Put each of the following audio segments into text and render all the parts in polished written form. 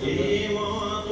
Amen.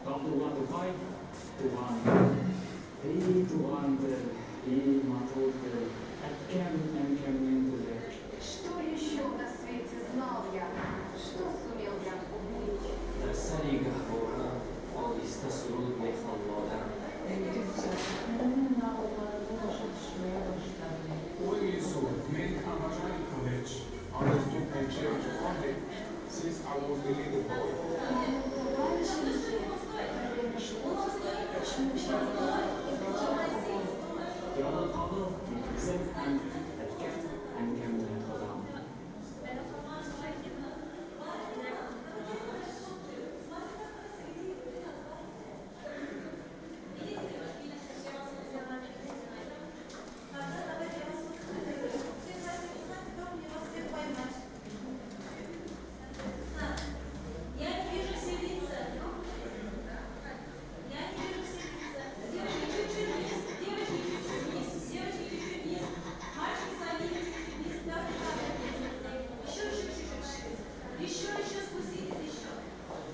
Габдулла Тукай туган тел. И туган тел, и матур тел, әткәм, әнкәмнең теле. Что еще на свете знал я, что сумел я убить? Дар сари гаҳвора оҳиста суруд мехон модарам. Ой, Yusuf, men обожаю колледж. Understood and cherished fondly since I was a little boy. Ярлыкавы үзем һәм әткәм, әнкәмне Ходам. Я не вижу все лица. Я не вижу все лица. Девочки, чуть-чуть вниз. Девочки, чуть-чуть вниз. Девочки, чуть-чуть вниз. Мальчики за ними чуть-чуть вниз. Да, да, да. Еще, еще, чуть-чуть. Еще, еще спуститесь, еще.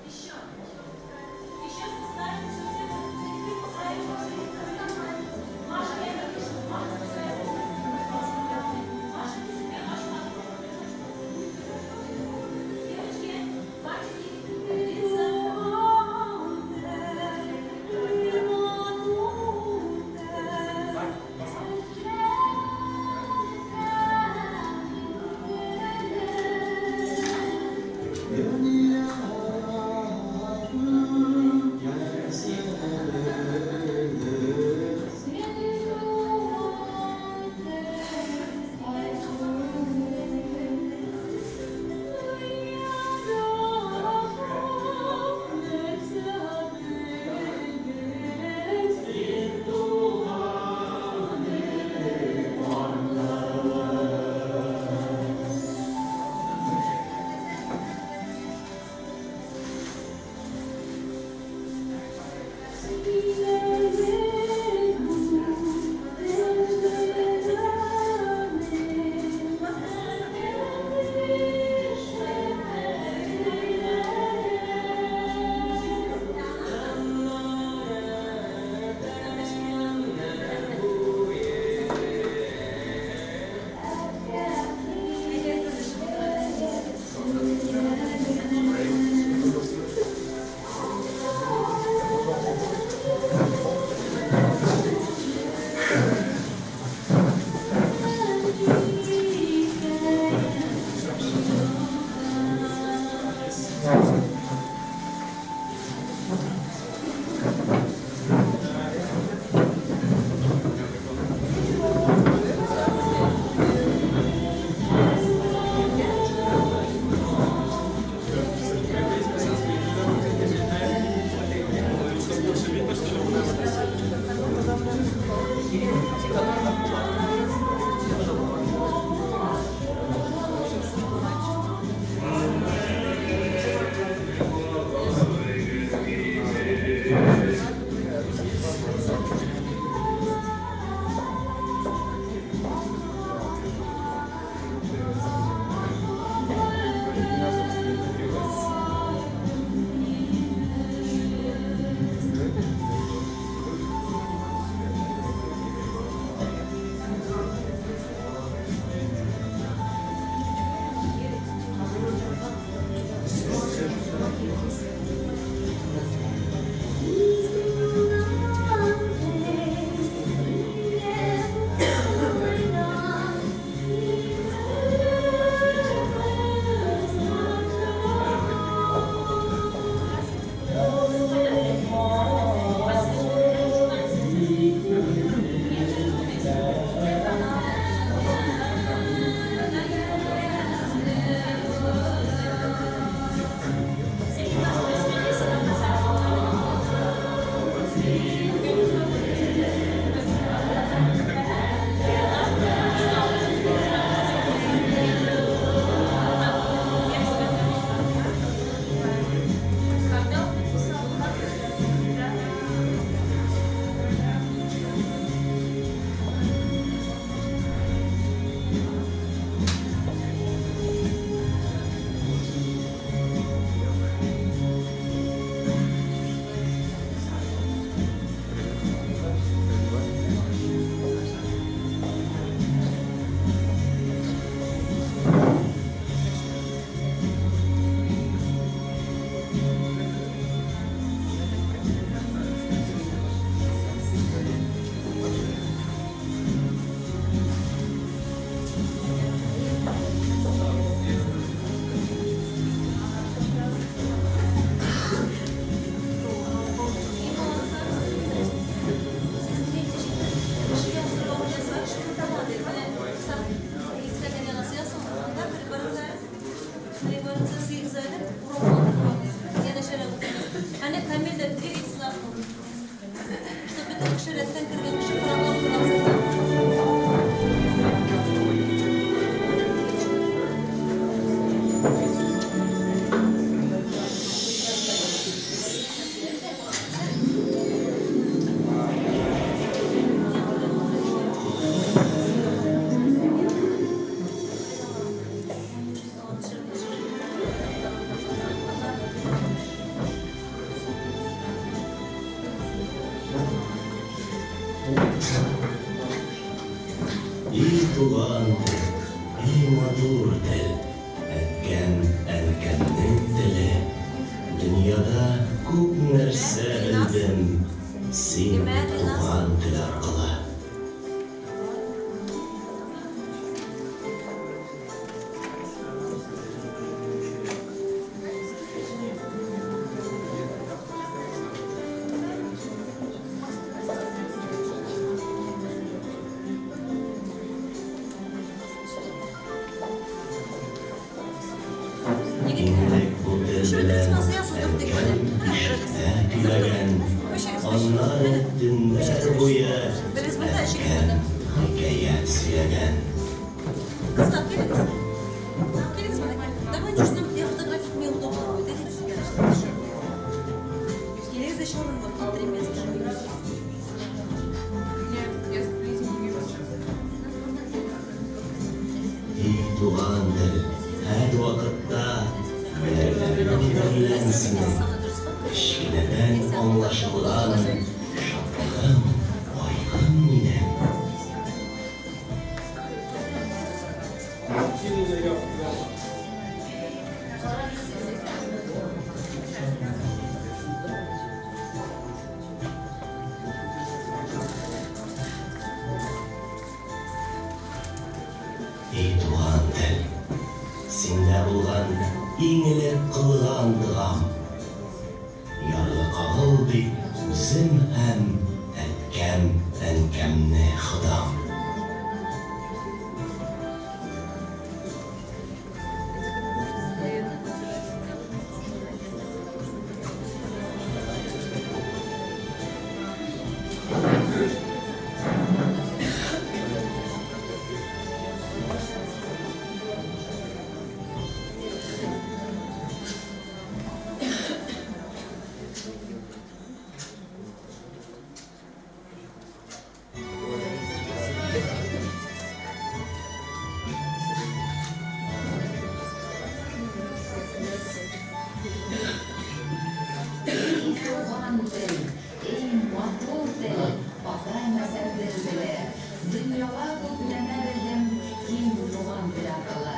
Еще. Еще спускаемся, все, все, Маша, я не вижу. Маша, спускается. Маша, не себя, Маша, девочки, мальчики, лица. Революция әле урамга торабыз. Янәшәрәк утырабыз. Әнә Камил дә двигается, чтобы бөтен кеше рәттән кергән кеше карап торабыз. И туган тел, и матур тел, әткәм, әнкәмнең теле. Дөньяда күп нәрсә белдем, син туган тел аркылы. Иң элек бу тел белән әнкәм ишетә көйләгән, аннары төннәр буе әткәм хикәят сөйләгән. Кызлар, килегез. Килегез монда. Давайте уж нам для фотографий мне удобно будет. Идите сюда. Килегез еще урын вот тут 3 места. Нет, я сблизи не вижу сейчас. И туган тел, һәрвакытта ярдәмең белән синең, кечкенәдән аңлашылган шатлыгым, кайгым минем. И туган тел, синдә булган иң элек кылган догам. Ярлыкагыл дип үзем һәм әткәм, әнкәмне Ходам. Эй, туган тел, эй, матур тел, ата-әнәсәндер теле. Дөньяга күп нәмә белдем, киң туган тел аркылы.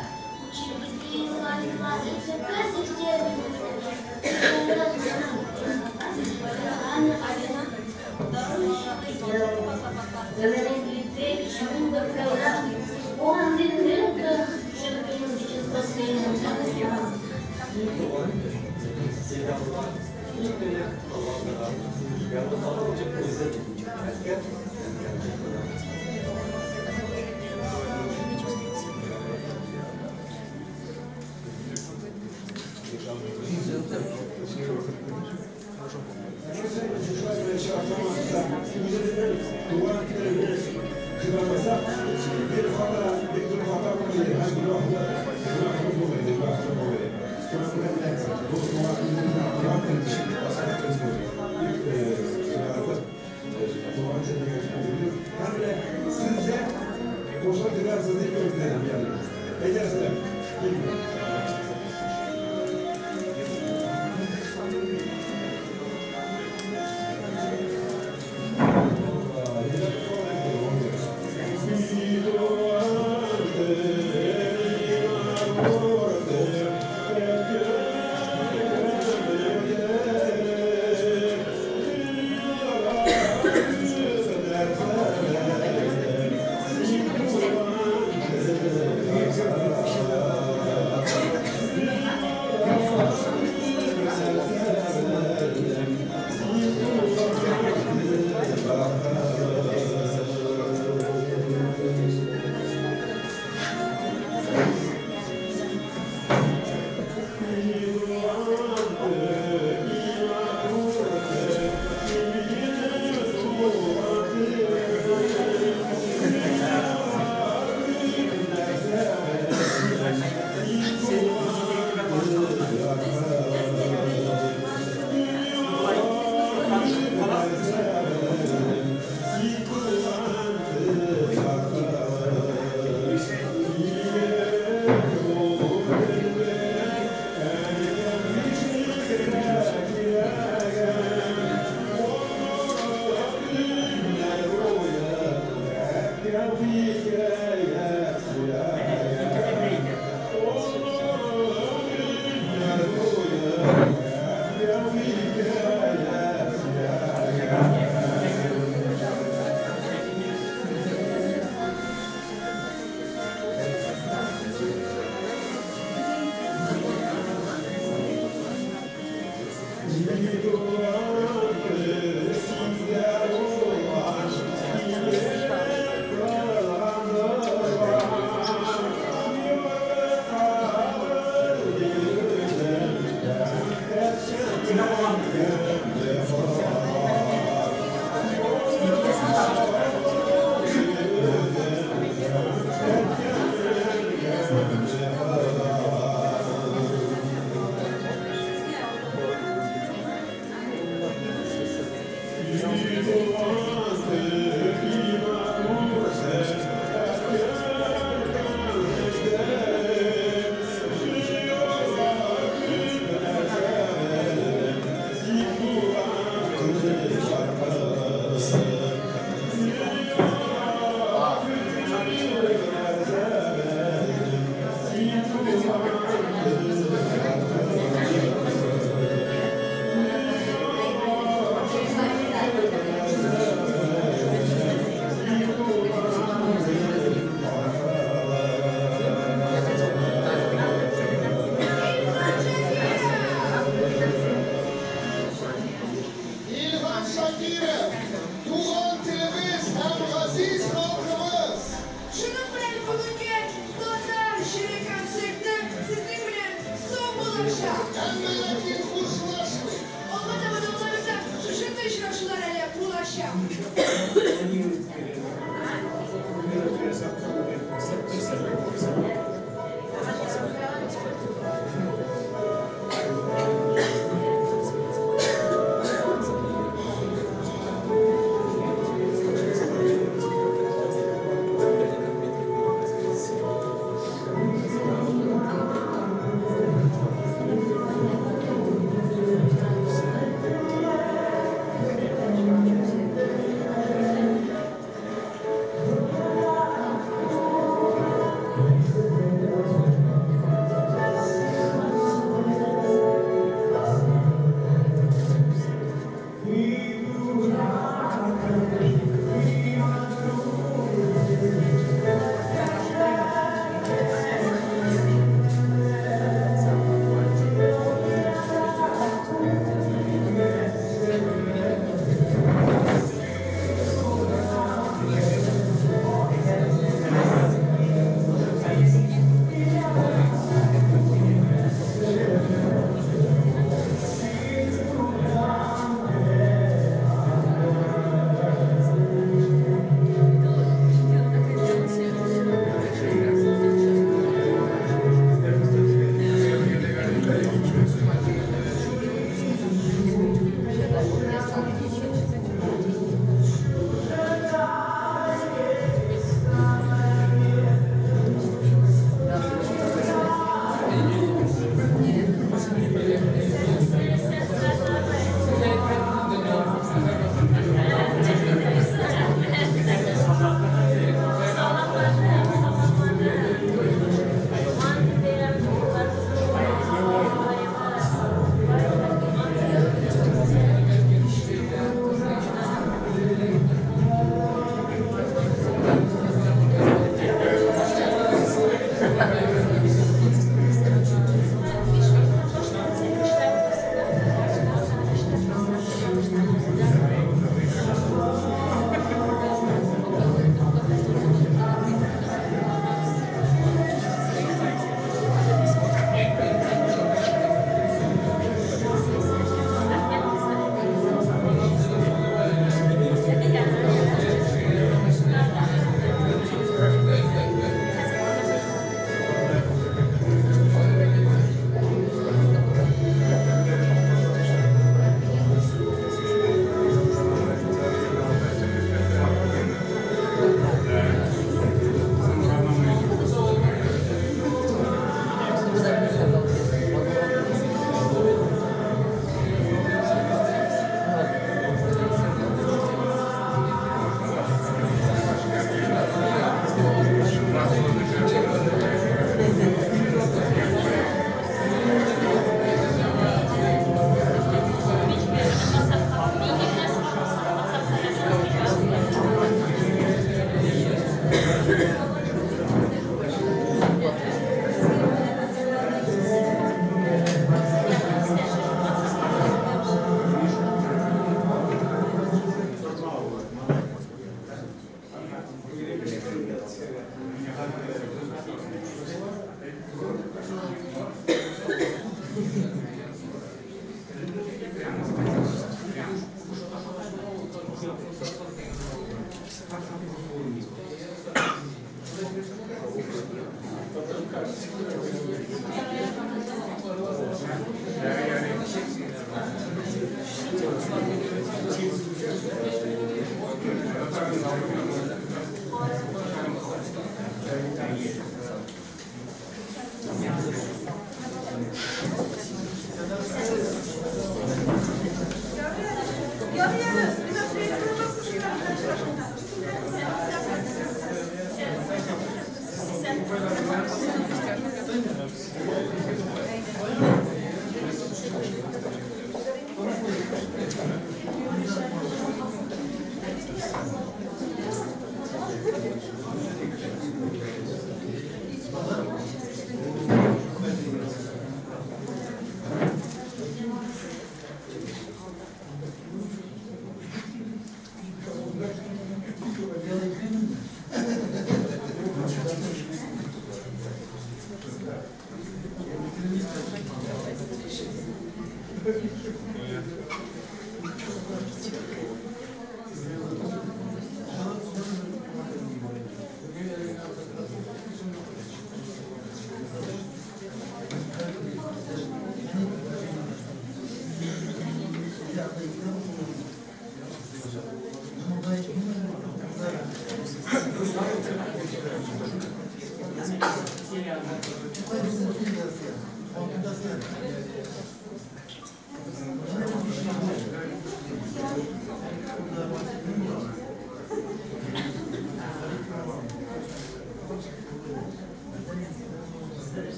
Thank you.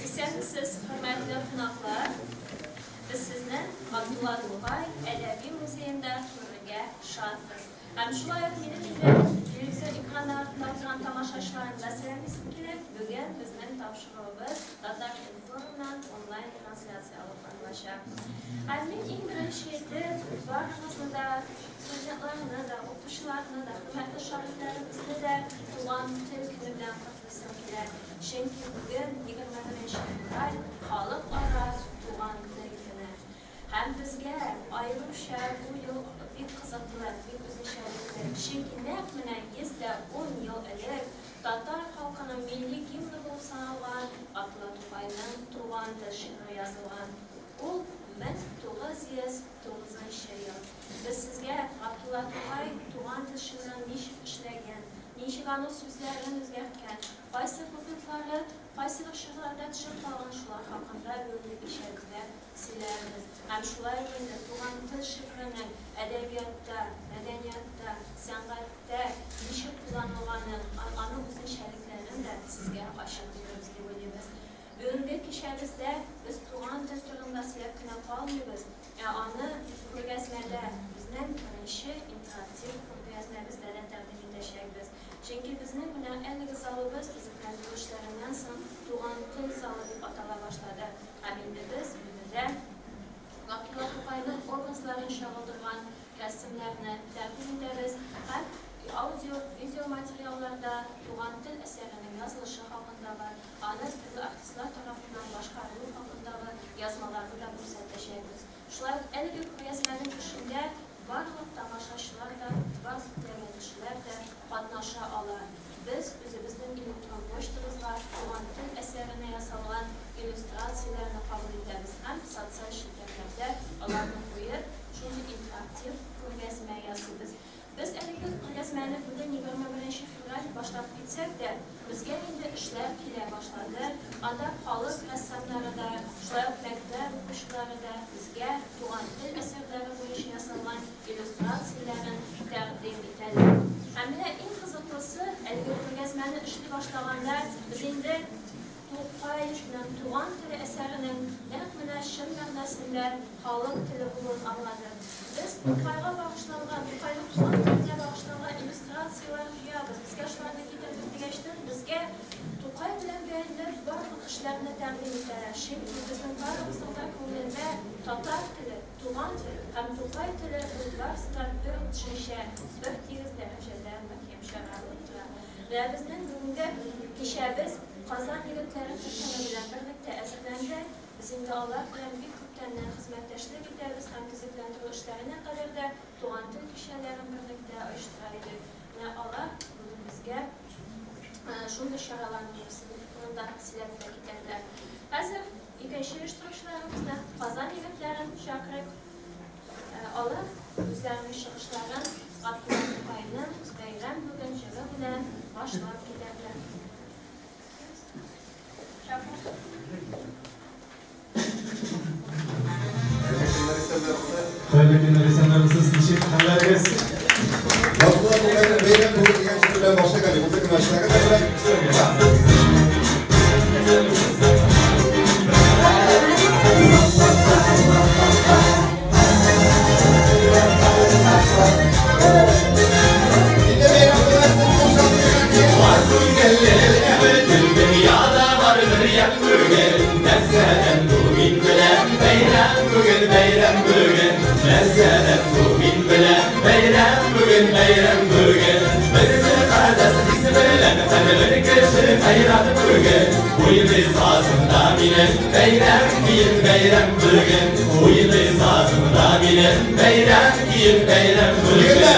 Исәнмесез, хөрмәтле кунаклар. Без сезне Габдулла Тукай әдәби музеенда күрергә шатбыз. Һәм шулай ук минем инде телевизор экраннары артында утырган тамашачыларны да сәламлисем килә. Бүген безнең тапшыруыбыз Татар-информнан онлайн трансляция алып барылачак. Һәм мин иң беренче итеп барыгызны да, студентларны да, укытучыларны да, хөрмәтле шагыйрьләребезне дә туган тел көне белән котлыйсым килә. Чөнки бүген 21 февраль халыкара туган тел көне. Һәм безгә аеруча бу ел бик кызыклы, бик үзенчәлекле. Чөнки нәкъ менә 110 ел элек татар халкының милли гимны булып саналган Габдулла Тукайның Туган тел шигыре язылган. Ул 1909 ел. Без сезгә Габдулла Тукай Туган тел шигырен ничек эшләгән, ничек аның сүзләрен үзгәрткән, кайсы куплетлары, кайсы бер шигырьләрдә төшеп калган, шулар хакында бүгенге кичәбездә сөйләрбез. Һәм шулай ук инде Туган тел шигыренең әдәбиятта, мәдәниятта, сәнгатьтә ничек кулланылганын, аның үзенчәлекләрен дә сезгә ачып бирербез дип уйлыйбыз. Бүгенге кичәбездә без туган тел турында сөйләп кенә калмыйбыз, ә аны күргәзмәдә, безнең беренче интерактив күргәзмәбездә дә тәкъдим итәчәкбез. Чөнки безнең менә әлеге залыбыз төзекләндерү эшләреннән соң Туган тел залы дип атала башлады. Һәм инде без биредә Габдулла Тукайның образларын чагылдырган рәсемнәрне тәкъдим итәбез һәм аудио, видео материалларда Туган тел әсәренең язылышы хакындагы, аны төрле артистлар тарафыннан башкарылу хакындагы язмаларны да күрсәтәчәкбез. Шулай ук әлеге күргәзмәнең эшендә барлык тамашачылар да, барлык теләгән кешеләр дә катнаша ала. Без үзебезнең электрон почтабызга Туган тел әсәренә ясалган иллюстрацияләрне кабул итәбез һәм социаль челтәрләрдә аларны куеп, шундый интерактив күргәзмә ясыйбыз. Без әлеге күргәзмәне бүген 21 февраль башлап китсәк тә, безгә инде эшләр килә башлады. Анда халык рәссамнары да, шулай ук мәктәп укучылары да безгә туган тел әсәрләре буенча ясалган иллюстрацияләрен тәкъдим итәләр. Һәм менә иң кызыклысы, әлеге күргәзмәне эшли башлаганда без инде Тукайның Туган теле әсәренең нәкъ менә чын мәгънәсендә халык теле булуын аңладык. Без Тукайга багышланган иллюстрацияләр җыябыз, безгә шуларны китердек дигәчтен, безгә Тукай белән бәйле барлык эшләрне тәкъдим итәләр. Чөнки безнең барыбызның да күңелендә татар теле, туган тел һәм Тукай теле ул барысы да бер үк төшенчә, бер тигез дәрәҗәдә мөһим чара булып тора. Вә безнең бүгенге кичәбез Казан егетләре төркеме белән берлектә әзерләнде. Без инде алар белән бик күптәннән хезмәттәшлек итәбез һәм төзекләндерү эшләренә кадәр дә туган тел кичәләрен берлектә оештыра идек. Менә алар бүген безгә шундый чараларның берсе турында сөйләп тә китәрләр. Хәзер икенче оештыручыларыбызны, Казан егетләрен чакырыйк. Алар үзләренең чыгышларын Габдулла Тукайның Бәйрәм бүген җыры белән башлап китәрләр. Чакырыйк. Хәерле көннәр, исәннәрмесез, ничек хәлләрегез? Габдулла Тукайның Бәйрәм бүген дигән җыры белән башлыйк әле. Музыканы ачсагыз әзрәк. Инде бәйрәм белән сез кушылдыгыз. Бар күңелле бөтен дөньяда бардыр ямь бүген. Нәрсәдән бу мин беләм, бәйрәм бүген, бәйрәм бүген. Нәрсәдән бу мин беләм, бәйрәм бүген, бәйрәм бүген. Бер мөкатдәс хис белән һәрбер кеше хәйран бүген. Уйный сазымда минем бәйрәм кием, бәйрәм бүген. Уйный сазымда минем бәйрәм кием, бәйрәм бүген.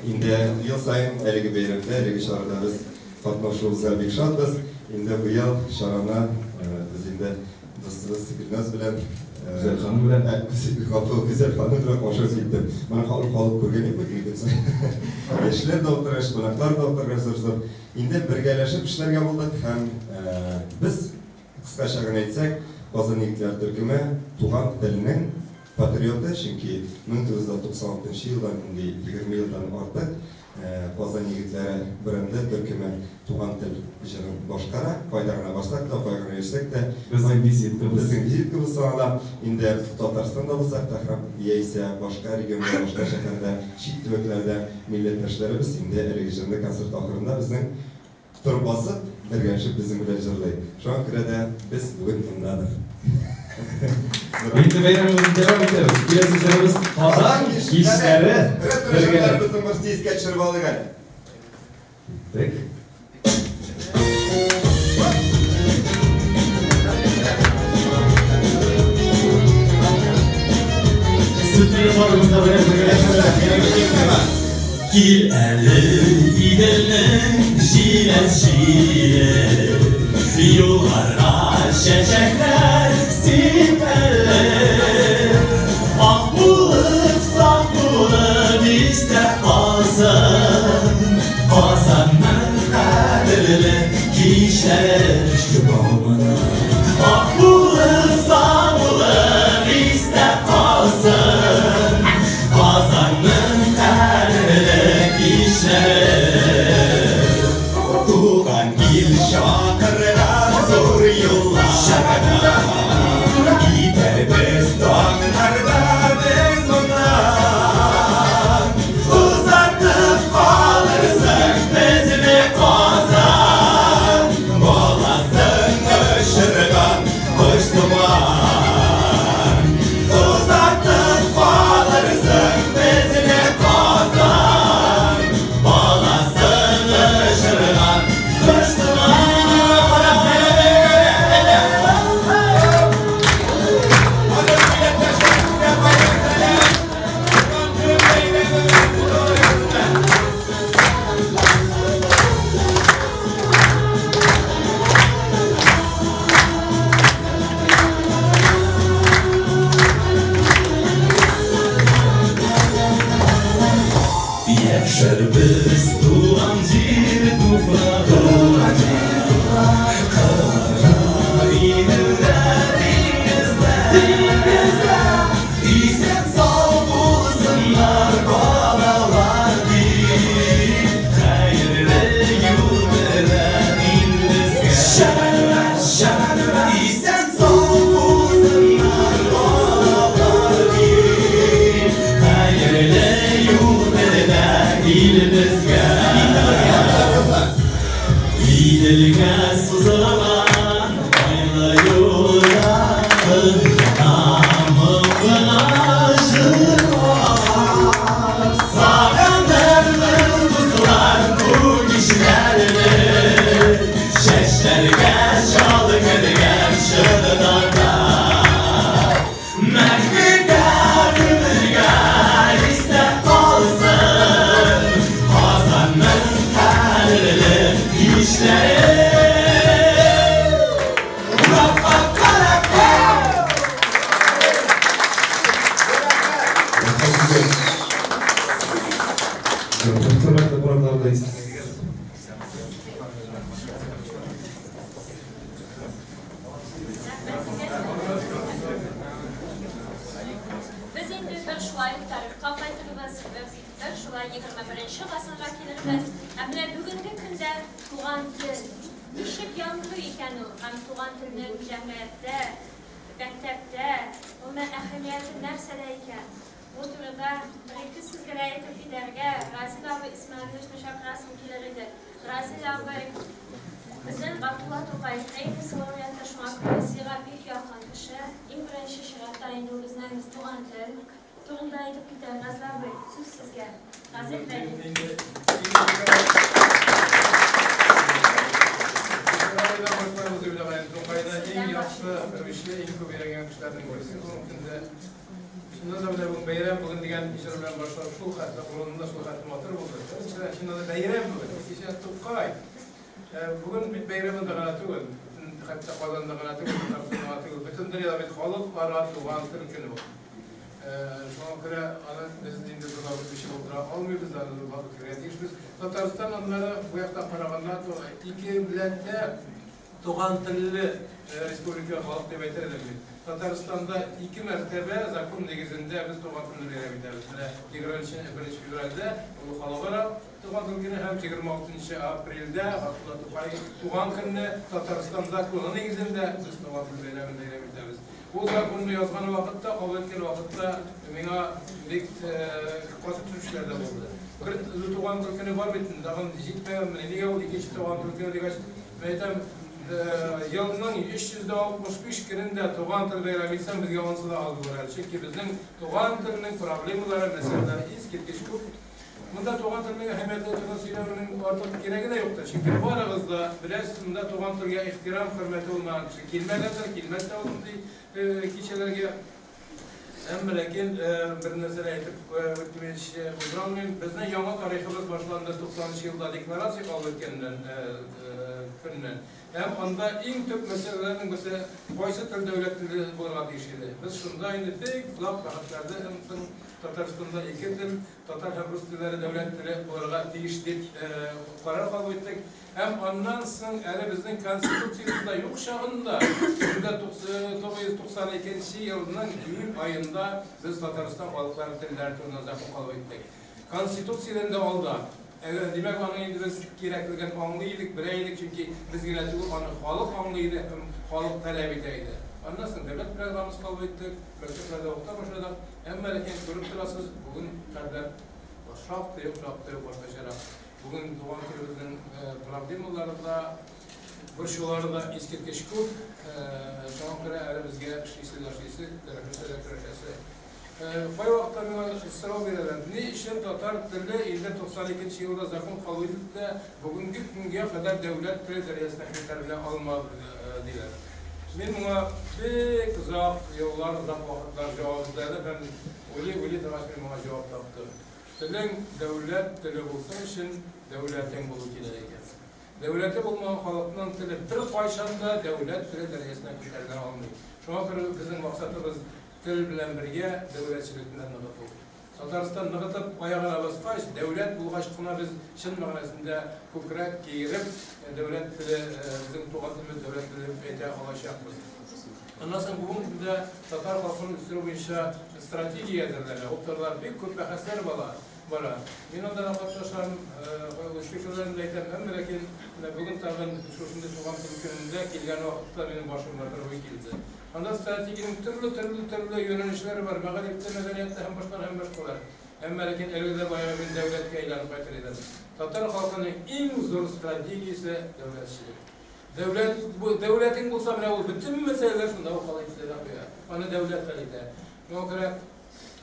Инде ел саен әлеге бәйрәмдә, әлеге чарада без катнашуыбызга бик шатбыз. Инде быел чараны без инде дустыбыз Гөлназ белән, Гүзәл ханым белән, Гүзәл ханым белән кушып киттем. Моны халык халык күргән юк бит инде. Яшьләр дә утыргач, кунаклар да утыргач, зур-зур. Инде бергәләшеп эшләргә булдык һәм без, кыскача гына әйтсәк, Казан егетләр төркеме туган телнең патриоты, чөнки 1996 елдан, инде 20 елдан артык Казан егетләре бренды төркеме туган тел җырын башкара. Кайда гына барсак та, кайда гына йөрсәк тә, безнең визиткабыз. Безнең визиткабыз санала. Инде Татарстанда булсак та һәм яисә башка регионда, башка шәһәрдә, чит төбәкләрдә милләттәшләребез инде әлеге җырны концерт ахырында безнең торып басып, бергәләшеп безнең белән җырлый. Шуңа күрә дә без бүген мондадыр. Инде бәйрәмебезне дәвам итәбез. Киләсе җырыбыз Казан кичләре. Ретро җырларыбызның берсе искә төшереп алыйк әле. Киттек. Сүтле барыбызда бергәләшеп. Кил әле Иделнең җиләс җиле, юлларга чәчәкләр сипәле. Ак булып, саф булып истә калсын. Төшәрбез туган җир туфрагына. Кырда, иделдә, диңгездә, исән сау булсыннар балалар дип. Хәерле юл белән илебезгә. Исән сау булсыннар балалар дип. Хәерле юл белән илебезгә. Иделгә сузылган айлы юлдан тамып кына җырлар. Сагындырдым, дуслар, бу кичләрне. Чәчләргә чал кергән чыннарда. Мәңгегә гомергә истә калсын Казанның кадерле кичләре. Хөрмәтле кунаклар да. Без инде бер шулай тарихка кайтырбыз, без бер шулай 21 гасырга килербез. Ә менә бүгенге көндә туган тел ничек яңгырый икән ул? Һәм туган телнең җәмгыятьтә, мәктәптә, гомумән әһәмияте нәрсәдә икән? Бу турыда бер-ике сүз генә әйтеп китәргә Разил абый Исмәгыйлевичны чакырасым килер иде. Разил абый безнең Габдулла Тукай премиясе лауреаты, шуңа күрә сиңа бик якын кеше. Иң беренче чиратта инде ул безнең туган тел турында әйтеп китәр. Разил абый, сүз сезгә. Разил бәй. Тукайны иң яхшы белүче, иң күп өйрәнгән кешеләрнең берсе бүгенге көндә. Чыннан да менә бүген бәйрәм бүген дигән җыр белән башлап шул хәтле урынында, шул хәтле матур булды. Беренчедән, чыннан да бәйрәм бүген. Икенчедән, Тукай. Бүген бит бәйрәмендә гына түгел, бөтен хәтта Казанда гына түгел, Татарстанда гына түгел, бөтен дөньяда бит халыкара туган тел көне бу. Шуңа күрә аны без инде зурлап үтүче булып тора алмыйбыз, аны зурлап үтәргә тиешбез. Татарстан аннары бу яктан караганда ике милләттә туган телле республика халык дип әйтер идем мин. Татарстанда ике мәртәбә закон нигезендә без туган телне бәйрәм итәбез. Менә 21 февральдә ул халыкара туган тел көне һәм 26 апрельдә Габдулла Тукай туган көнне Татарстан законы нигезендә без туган тел бәйрәмен бәйрәм итәбез. Ул законны язган вакытта, кабул иткән вакытта миңа бик каты төшүчеләр дә булды. Бер туган тел көне бар бит, тагын җитмәгәнме, нигә ул икенче туган тел көне дигәч, мин әйтәм, елның 365 көнендә туган тел бәйрәм итсәң, безгә анысы да аз булыр әле. Чөнки безнең туган телнең проблемалары, мәсьәләләре искиткеч күп. Монда туган телнең әһәмияте турында сөйләүнең артык кирәге дә юктыр. Чөнки барыгыз да беләсез, монда туган телгә ихтирам, хөрмәте булмаган кеше килмәгәндер, килмәс тә ул мондый кичәләргә. Әмма ләкин бер нәрсәне әйтеп үтмичә уздыра алмыйм. Безнең яңа тарихыбыз башланды 90 елда декларация кабул иткәннән көннән. Һәм анда иң төп мәсьәләләрнең берсе кайсы тел дәүләт теле булырга тиеш иде. Без шунда инде бик озак бәхәсләрдә һәм Татарстанда ике тел, татар һәм рус телләре дәүләт теле булырга тиеш дип карар кабул иттек. Һәм аннан соң әле безнең конституциябездә юк чагында, 1992 елның июль аенда без Татарстан халыклары телләре турында закон кабул иттек. Конституциядән дә алда. Димәк, аны инде без кирәклеген аңлый идек, белә идек, чөнки без генә түгел, аны халык аңлый иде һәм халык таләп итә иде. Аннан соң дәүләт программасы кабул иттек, мәктәпләрдә укыта башладык. Әмма ләкин күреп торасыз, бүген хәлләр шактый ук, шактый ук башкачарак. Бүген туган телебезнең проблемалары да, борчулары да искиткеч күп. Шуңа күрә әле безгә эшлисе дә эшлисе, көрәшәсе дә көрәшәсе. Кайвакытта миңа сорау бирәләр. Ни өчен татар теле инде 92 елда закон кабул ителде дә, бүгенге көнгә кадәр дәүләт теле дәрәҗәсенә күтәрелә алмады, диләр. Мин моңа бик озак еллар, озак вакытлар җавап эзләдем һәм уйлый-уйлый торгач мин моңа җавап таптым. Телең дәүләт теле булсын өчен дәүләтең булу кирәк икән. Дәүләте булмаган халыкның теле бер кайчан да дәүләт теле дәрәҗәсенә күтәрелә алмый. Шуңа күрә безнең максатыбыз тел белән бергә дәүләтчелекне ныгыту. Татарстан ныгытып аягына баскач, дәүләт булгач кына без чын мәгънәсендә күкрәк киереп, дәүләт теле, безнең туган телебез дәүләт теле дип әйтә алачакбыз. Аннан соң бүгенге көндә татар халкын үстерү буенча стратегия әзерләнә. Ул турыда бик күп бәхәсләр бара. Мин анда да катнашам, үз фикерләремне әйтәм, әмма ләкин менә бүген тагын шушындый туган тел көнендә килгән вакытта минем башыма бер уй килде. Анда стратегиянең төрле-төрле-төрле юнәлешләре бар, мәгарифтә, мәдәнияттә һәм башкалар һәм башкалар. Әмма ләкин әлеге дә баягы мин дәүләткә әйләнеп кайтыр идем. Татар халкының иң зур стратегиясе дәүләтчелек. Дәүләт, бу дәүләтең булса, менә ул бөтен мәсьәләләр шунда ук хәл ителә дә куя. Аны дәүләт хәл итә. Шуңа күрә,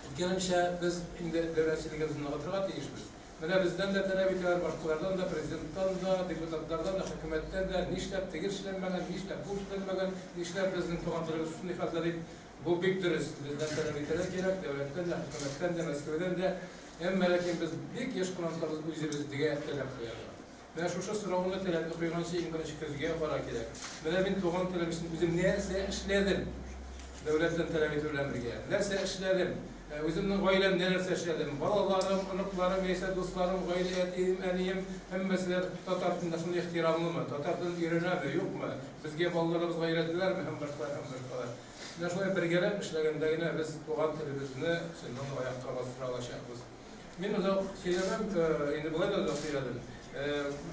әйткәнемчә, без инде дәүләтчелегебезне ныгытырга тиешбез. Менә бездән дә таләп итәләр, башкалардан да, президенттан да, депутатлардан да, хөкүмәттән дә, нишләп теге эшләнмәгән, нишләп бу эшләнмәгән, нишләп безнең туган телебез шундый хәлдә дип. Бу бик дөрес. Бездән таләп итәргә кирәк, дәүләттән дә, хөкүмәттән дә, Мәскәүдән дә. Әмма ләкин без бик еш кына онытабыз үзебезгә таләп куярга. Менә шушы сорауны таләпне куйганчы иң беренче көзгегә карар кирәк. Менә мин туган телем өчен үзем нәрсә эшләдем? Дәүләттән таләп итү белән бергә. Нәрсә эшләдем? Үземнең гаиләмдә нәрсә эшләдем? Балаларым, оныкларым, яисә дусларым, гаилә, әтием, әнием, һәммәсе дә татар теленә шундый ихтирамлымы? Татар телен өйрәнәме, юкмы? Безгә балаларыбызга өйрәтәләрме? Һәм башкалар, һәм башкалар. Менә шулай бергәләп эшләгәндә генә без туган телебезне чыннан да аякка бастыра алачакбыз. Мин озак сөйләмәм, инде болай да озак сөйләдем.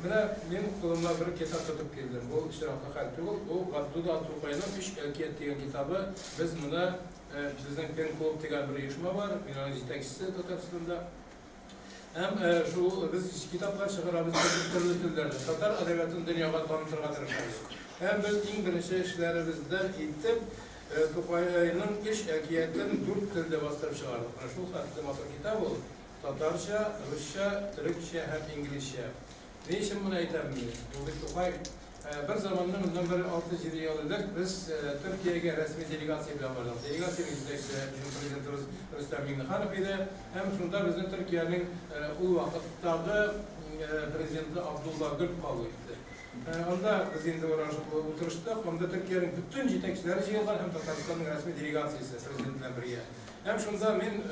Менә мин кулыма бер китап тотып килдем. Бу очраклы хәл түгел. Бу Габдулла Тукайның Өч әкият дигән китабы. Без моны безнең Пен-клуб дигән бер оешма бар. Мин аның җитәкчесе Татарстанда. Һәм шул без китаплар чыгарабыз төрле телләрдә. Татар әдәбиятын дөньяга танытырга тырышабыз. Һәм без иң беренче эшләребездән итеп Тукайның Өч әкиятен дүрт телдә бастырып чыгардык. Менә шул хәтле матур китап ул. Татарча, русча, төрекчә һәм инглизчә. Ни өчен моны әйтәм мин? Бу бит Тукай. Бер заманны, моннан бер 6-7 ел элек, без Төркиягә рәсми делегация белән бардык. Делегациянең җитәкчесе безнең президентыбыз Рөстәм Миңнеханов иде. Һәм шунда безне Төркиянең ул вакыттагы президенты Абдулла Гөл кабул итте. Анда без инде утырыштык. Анда Төркиянең бөтен җитәкчеләре җыелган һәм Татарстанның рәсми делегациясе президент белән бергә. Һәм шунда мин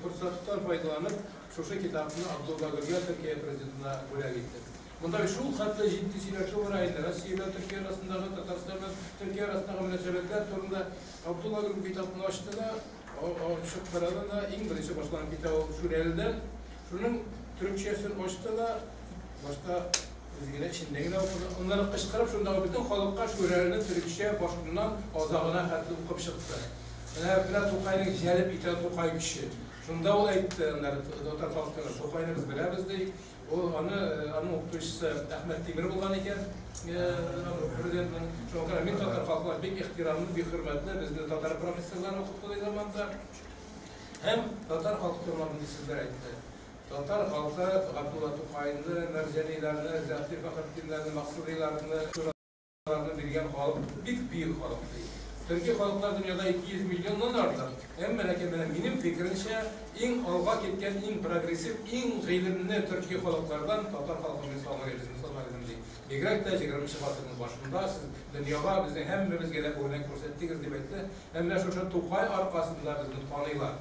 форсаттан файдаланып, шушы китапны Абдулла Гөлгә, Төркия президентына бүләк иттем. Монда бит шул хәтле җитди сөйләшү бара инде. Россия белән Төркия арасындагы, Татарстан белән Төркия арасындагы мөнәсәбәтләр турында. Абдулла Гөл китапны ачты да, ачып карады да, иң беренче башланып китә ул Шүрәледән. Шуның төрекчәсен ачты да, башта үзе генә эчендә генә укыды. Аннары кычкырып шундагы бөтен халыкка Шүрәлене төрекчә башыннан азагына хәтле укып чыкты. Менә менә Тукайның җәлеп итә Тукай көче. Шунда ул әйтте, аннары татар халкына, Тукайны без беләбез ди. Ул аны аның укытучысы Әхмәт Тимер булган икән, президентның. Шуңа күрә мин татар халкына бик ихтирамлы, бик хөрмәтле, безне татар профессорлары укытты ди заманда. Һәм татар халкы турында мондый сүзләр әйтте. Татар халкы Габдулла Тукайны, Мәрҗаниләрне, Зәхти Фәхретдиннәрне, Максудиларны, Аларны биргән халык бик бөек халык, ди. Төрки халыклар дөньяда 200 миллионнан артык. Әмма ләкин менә минем фикеремчә, иң алга киткән, иң прогрессив, иң гыйлемле төрки халыклардан татар халкын мин санар идем, санар идем, ди. Бигрәк тә 20 гасырның башында сез дөньяга, безнең һәммәбезгә дә үрнәк күрсәттегез, дип әйтте. Һәм менә шушы Тукай аркасында безне таныйлар.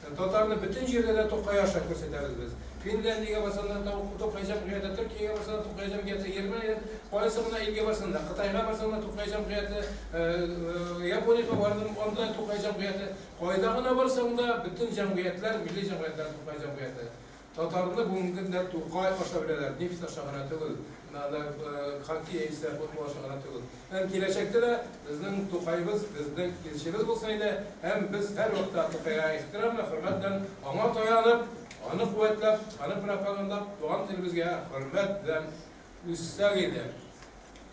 Татарны бөтен җирдә дә Тукай аша күрсәтәбез без. Финляндиягә барсаң да Тукай җәмгыяте, Төркиягә барсаң да Тукай җәмгыяте, Германиягә, кайсы гына илгә барсаң да, Кытайга барсаң да Тукай җәмгыяте, Япониягә бардым, анда Тукай җәмгыяте. Кайда гына барсаң да, бөтен җәмгыятьләр, милли җәмгыятьләр Тукай җәмгыяте. Татарны бүгенге көндә Тукай аша беләләр, нефть аша гына түгел, хоккей яисә футбол аша гына түгел. Һәм киләчәктә дә безнең Тукаебыз безнең илчебез булсын иде, һәм без һәрвакытта Тукайга ихтирам белән, хөрмәт белән, аңа таянып, аны куәтләп, аны пропагандалап, туган телебезгә хөрмәт белән үссәк иде.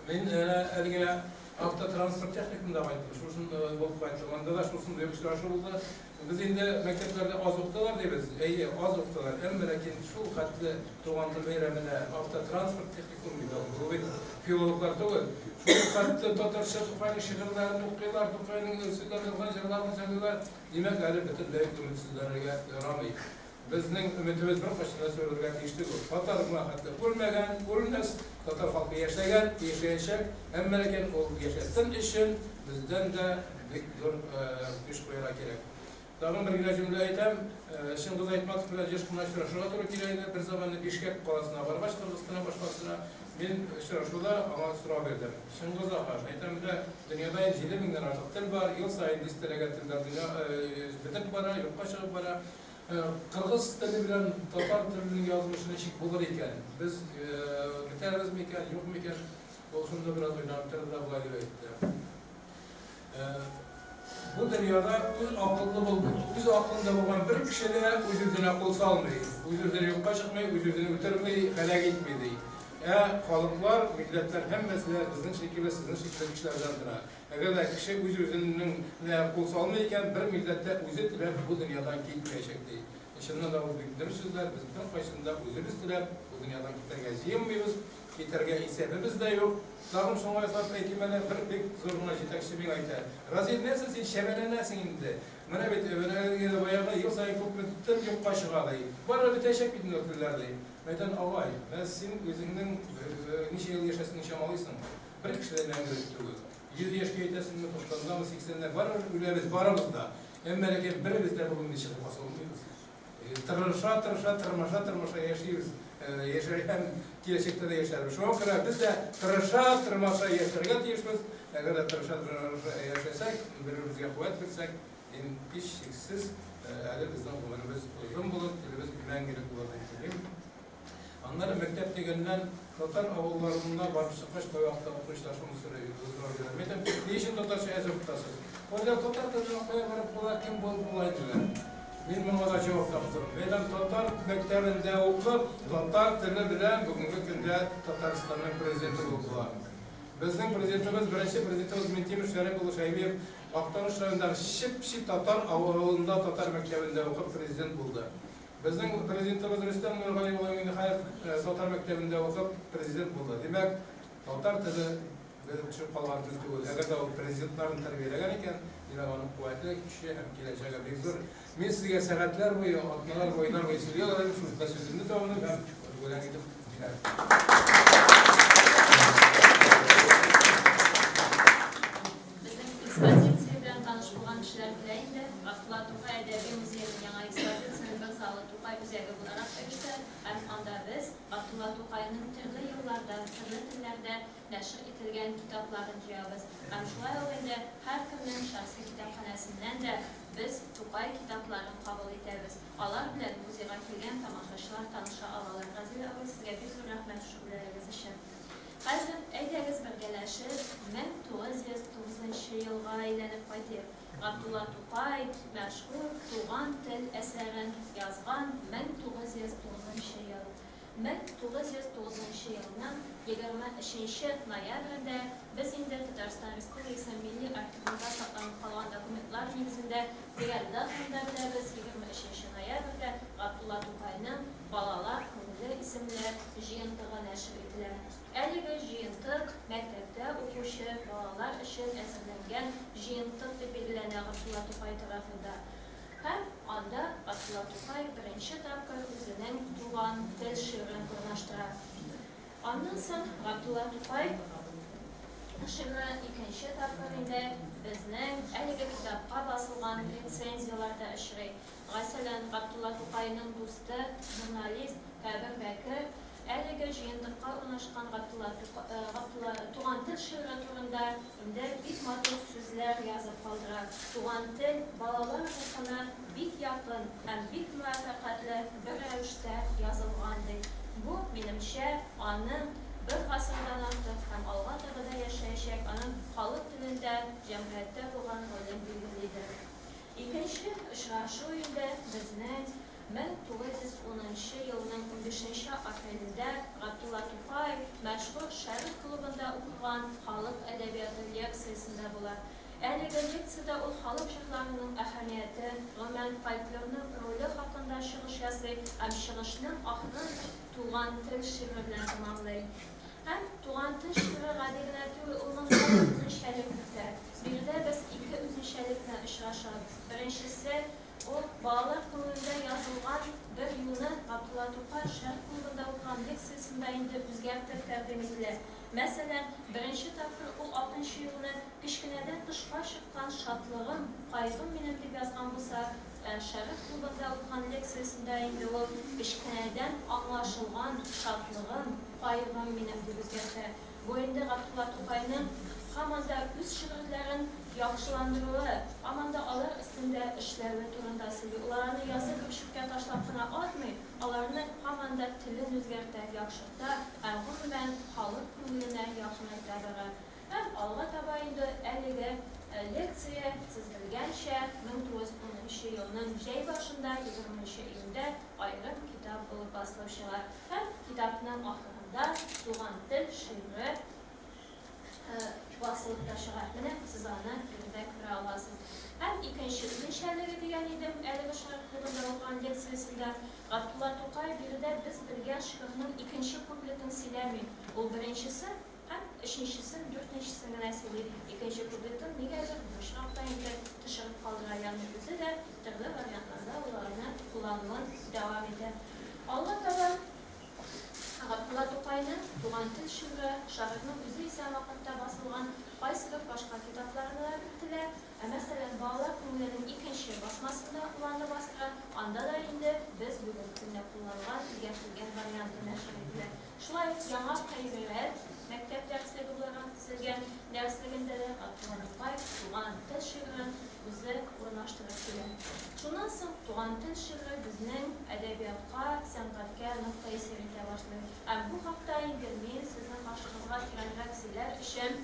Мин әле генә автотранспорт техникумында кайттым, шушын булып кайттым. Анда да шушындый очрашу булды. Без инде мәктәпләрдә аз укыталар дибез. Әйе, аз укыталар. Әмма ләкин шул хәтле туган тел бәйрәменә автотранспорт техникум бит ул. Бу бит филологлар түгел. Шул хәтле татарча Тукайның шигырьләрен укыйлар, Тукайның сүзләрен язган җырларын җырлыйлар. Димәк, әле бөтенләй өметсезләнергә ярамый. Безнең өметебез беркайчан да сүрелергә тиеш түгел. Татар моңа хәтле үлмәгән, үлмәс, татар халкы яшәгән, яшәячәк, әмма ләкин ул яшәсен өчен бездән дә бик зур көч куярга кирәк. Тагын бер генә җөмлә әйтәм, Чыңгыз Айтматов белән еш кына очрашырга туры килә иде. Бер заманны Бишкәк каласына баргач, Кыргызстана башкаласына, мин очрашуда аңа сорау бирдем. Чыңгыз ага, әйтәм дә, дөньяда инде 7 меңнән артык тел бар, ел саен дистәләгән телләр дөнья бетеп бара, юкка чыгып бара. Кыргыз теле белән татар теленең язмышы ничек булыр икән? Без бетәрбез микән, юк микән? Ул шунда бераз уйланып торды да болай дип әйтте. Бу дөньяда үз акыллы бул, үз акылында булган бер кеше дә үз-үзенә кул салмый, үз-үзенә юкка чыкмый, үз-үзен үтерми, һәлак итми, ди. Ә халыклар, милләтләр һәммәсе дә безнең шикелле, сезнең шикелле кешеләрдән тора. Әгәр дә кеше үз-үзенең кул салмый икән, бер милләт тә үзе теләп бу дөньядан китмәячәк, ди. Чыннан да ул бик дөрес сүзләр, без беркайчан да үзебез теләп бу дөньядан китәргә җыенмыйбыз, китәргә исәбебез дә юк. Тагын шуңа ясап әйтим әле, бер бик зур гына җитәкче миңа әйтә, Разил, нәрсә син чәбәләнәсең инде? Менә бит, менә баягы ел саен күпме тел юкка чыга, ди. Барыбер бетәчәк бит инде ул телләр, ди. Мин әйтәм, агай, менә син үзеңнең ничә ел яшәсеңне чамалыйсың. Бер кеше дә мәңгелек түгел. 100 яшькә җитәсеңме, 90-дамы, 80-дә, барыбер үләбез, барыбыз да. Әмма ләкин беребез дә бүгенге чыгып баса алмыйбыз. Тырыша, тырыша, тырмаша, тырмаша яшибез. Яшәр һәм киләчәктә дә яшәрбез. Шуңа күрә без дә тырыша, тырмаша яшәргә тиешбез. Әгәр дә тырыша, тырмаша яшәсәк, бер-беребезгә куәт бирсәк, мин һичшиксез әле безнең гомеребез озын булыр, телебез мәңгелек булыр дип уйлыйм. Аннары мәктәп дигәннән, татар авылларына барып чыккач, кайвакытта укучылар шуны сорый, сорау бирә. Мин әйтәм, ни өчен татарча әз укытасыз? Алар татар теленә кая барып була, кем булып була диләр. Мин моңа да җавап таптым. Мин әйтәм, татар мәктәбендә укып, татар теле белән бүгенге көндә Татарстанның президенты булып була. Безнең президентыбыз, беренче президентыбыз Минтимер Шәрип улы Шәймиев Актаныш районындагы чеп-чи татар авылында татар мәктәбендә укып президент булды. Безнең президентыбыз Рөстәм Нургали улы Миңнеханов татар мәктәбендә укып президент булды. Димәк, татар теле безнең төшеп калган тел түгел. Әгәр дә ул президентларны тәрбияләгән икән, димәк, аның куәте, көче һәм киләчәге бик зур. Мин сезгә сәгатьләр буе, атналар буе, айлар буе сөйли алыр идем, шунда сүземне тәмамлыйм һәм бүләк итеп бирәм. Безнең экспозиция белән таныш булган кешеләр белә инде, Габдулла Тукай әдәби музееның яңа экспозицияне бер залы Тукай үзәге буларак оешты һәм анда без Габдулла Тукайның төрле елларда, төрле телләрдә нәшер ителгән китапларын җыябыз. Һәм шулай ук инде һәркемнең шәхси китапханәсеннән дә без Тукай китапларын кабул итәбез. Алар белән музейга килгән тамашачылар таныша алалар. Разил абый, сезгә бик зур рәхмәт шушы бүләгегез өчен. Хәзер, әйдәгез бергәләшеп, 1909 нчы елга әйләнеп кайтыйк. Габдулла Тукай мәшһүр Туган тел әсәрен язган 1909 нчы ел. 1909 нчы елның 23 нче ноябрендә без инде Татарстан Республикасы Милли архивында сакланып калган документлар нигезендә төгәл датаны да беләбез, 23 нче ноябрьдә Габдулла Тукайның Балалар күңеле исемле җыентыгы нәшер ителә. Әлеге җыентык мәктәптә укучы балалар өчен әзерләнгән җыентык дип билгеләнә Габдулла Тукай тарафында. Һәм анда Габдулла Тукай беренче тапкыр үзенең Туган тел шигырен урнаштыра. Аннан соң Габдулла Тукай шигыре икенче тапкыр инде безнең әлеге китапка басылган рецензияләрдә очрый. Мәсәлән, Габдулла Тукайның дусты, журналист Кәбир Бәкер әлеге җыентыкка урнашкан Габдулла Габдулла Туган тел шигыре турында инде бик матур сүзләр язып калдыра. Туган тел балалар рухына бик якын һәм бик муаффәкатьле бер рәвештә язылган, ди. Бу, минемчә, аның бер гасырдан артык һәм алга таба да яшәячәк аның халык телендә, җәмгыятьтә булган ролен билгелидер. Икенче очрашу инде безнең 1910 нчы елның унбишенче апрелендә Габдулла Тукай мәшһүр Шәрык клубында укыган халык әдәбияты лекциясендә була. Әлеге лекциядә ул халык җырларының әһәмияте, гомумән, фольклорның роле хакында чыгыш ясый һәм чыгышның ахырын Туган тел шигыре белән тәмамлый. Һәм Туган тел шигыре гади генә түгел, ул монда да үзенчәлек кертә. Биредә без ике үзенчәлек белән очрашабыз. Беренчесе, ул балалар күңелендә язылган бер юлны Габдулла Тукай Шәрык клубында укыган лекциясендә инде үзгәртеп тәкъдим ителә. Мәсәлән, беренче тапкыр ул алтынчы юлны Кечкенәдән тышка чыккан шатлыгым, кайгым минем дип язган булса, Шәрык клубында укыган лекциясендә инде ул кечкенәдән аңлашылган шатлыгым, кайгым минем дип үзгәртә. Бу инде Габдулла Тукайның һаман да үз шигырьләрен яхшыландыруы, һаман да алар өстендә эшләве турында сөйли. Ул аларны язып чүпкә ташлап кына атмый, аларны һаман да телен үзгәртә, яхшырта һәм гомумән халык күңеленә якынайта бара. Һәм алга таба инде әлеге лекция, сез белгәнчә, 1910 елның җәй башында, 20 июньдә аерым китап булып басылып чыга. Һәм китапның ахырында Туган тел шигыре басылып та чыга. Менә сез аны биредә күрә аласыз. Һәм икенче үзенчәлеге дигән идем, әлеге Шәрык клубында укыган лекциясендә Габдулла Тукай биредә без белгән шигырьнең икенче куплетын сөйләми. Ул беренчесен һәм өченчесен, дүртенчесен генә сөйли. Икенче куплетын нигәдер бу очракта инде төшереп калдыра, ягъни үзе дә төрле вариантларда ул аларны куллануын дәвам итә. Алга таба Габдулла Тукайның Туган тел шигыре, шагыйрьнең үзе исән вакытта басылган кайсыбер башка китапларына да кертелә. Ә мәсәлән, Балалар күңеленең икенче басмасында ул аны бастыра, анда да инде без бүгенге көндә кулланган, үзгәртелгән варианты нәшер ителә. Шулай ук Яңа кайгырәт мәктәп дәреслеге буларак төзелгән дәреслегендә дә Габдулла Тукай Туган тел шигырен үзе урнаштырып килә. Шуннан соң Туган тел шигыре безнең әдәбиятка, сәнгатькә нык тәэсир итә башлый. Ә бу хакта инде мин сезнең каршыгызга тирәнрәк сөйләр өчен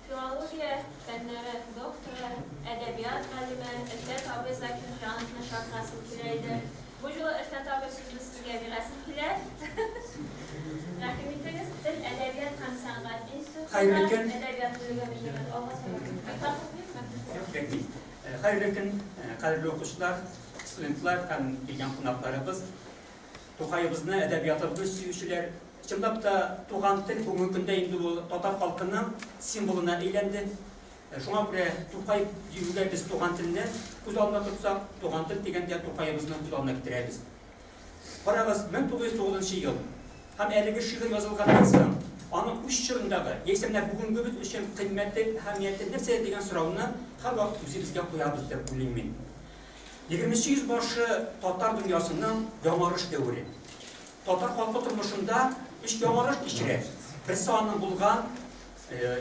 филология фәннәре докторы, әдәбият галиме Өлфәт абый Закирҗановны чакырасым килә иде. Бу юлы Өлфәт абый сүзне сезгә бирәсем килә. Рәхим итегез, Тел, әдәбият һәм сәнгать институтында Хәерле көн. әдәбият бүлеге мөдире. Алга таба. Микрофон бирме? Юк, кирәкми. Хәерле көн, кадерле укучылар, студентлар һәм килгән кунакларыбыз. Тукаебызны, әдәбиятыбызны сөючеләр. Чынлап та, туган тел бүгенге көндә инде ул татар халкының символына әйләнде. Шуңа күрә Тукай диюгә без туган телне күз алдына тотсак, туган тел дигәндә Тукаебызны күз алдына китерәбез. Карагыз, 1909 ел һәм әлеге шигырь язылганнан соң, аның үз чорындагы, яисә менә бүгенгебез өчен кыйммәте, әһәмияте нәрсәдә дигән сорауны һәрвакыт үзебезгә куябыз дип уйлыйм мин. Егерменче йөз башы татар дөньясының яңарыш дәвере. Татар халкы тормышында өч яңарыш кичерә. Берсе аның булган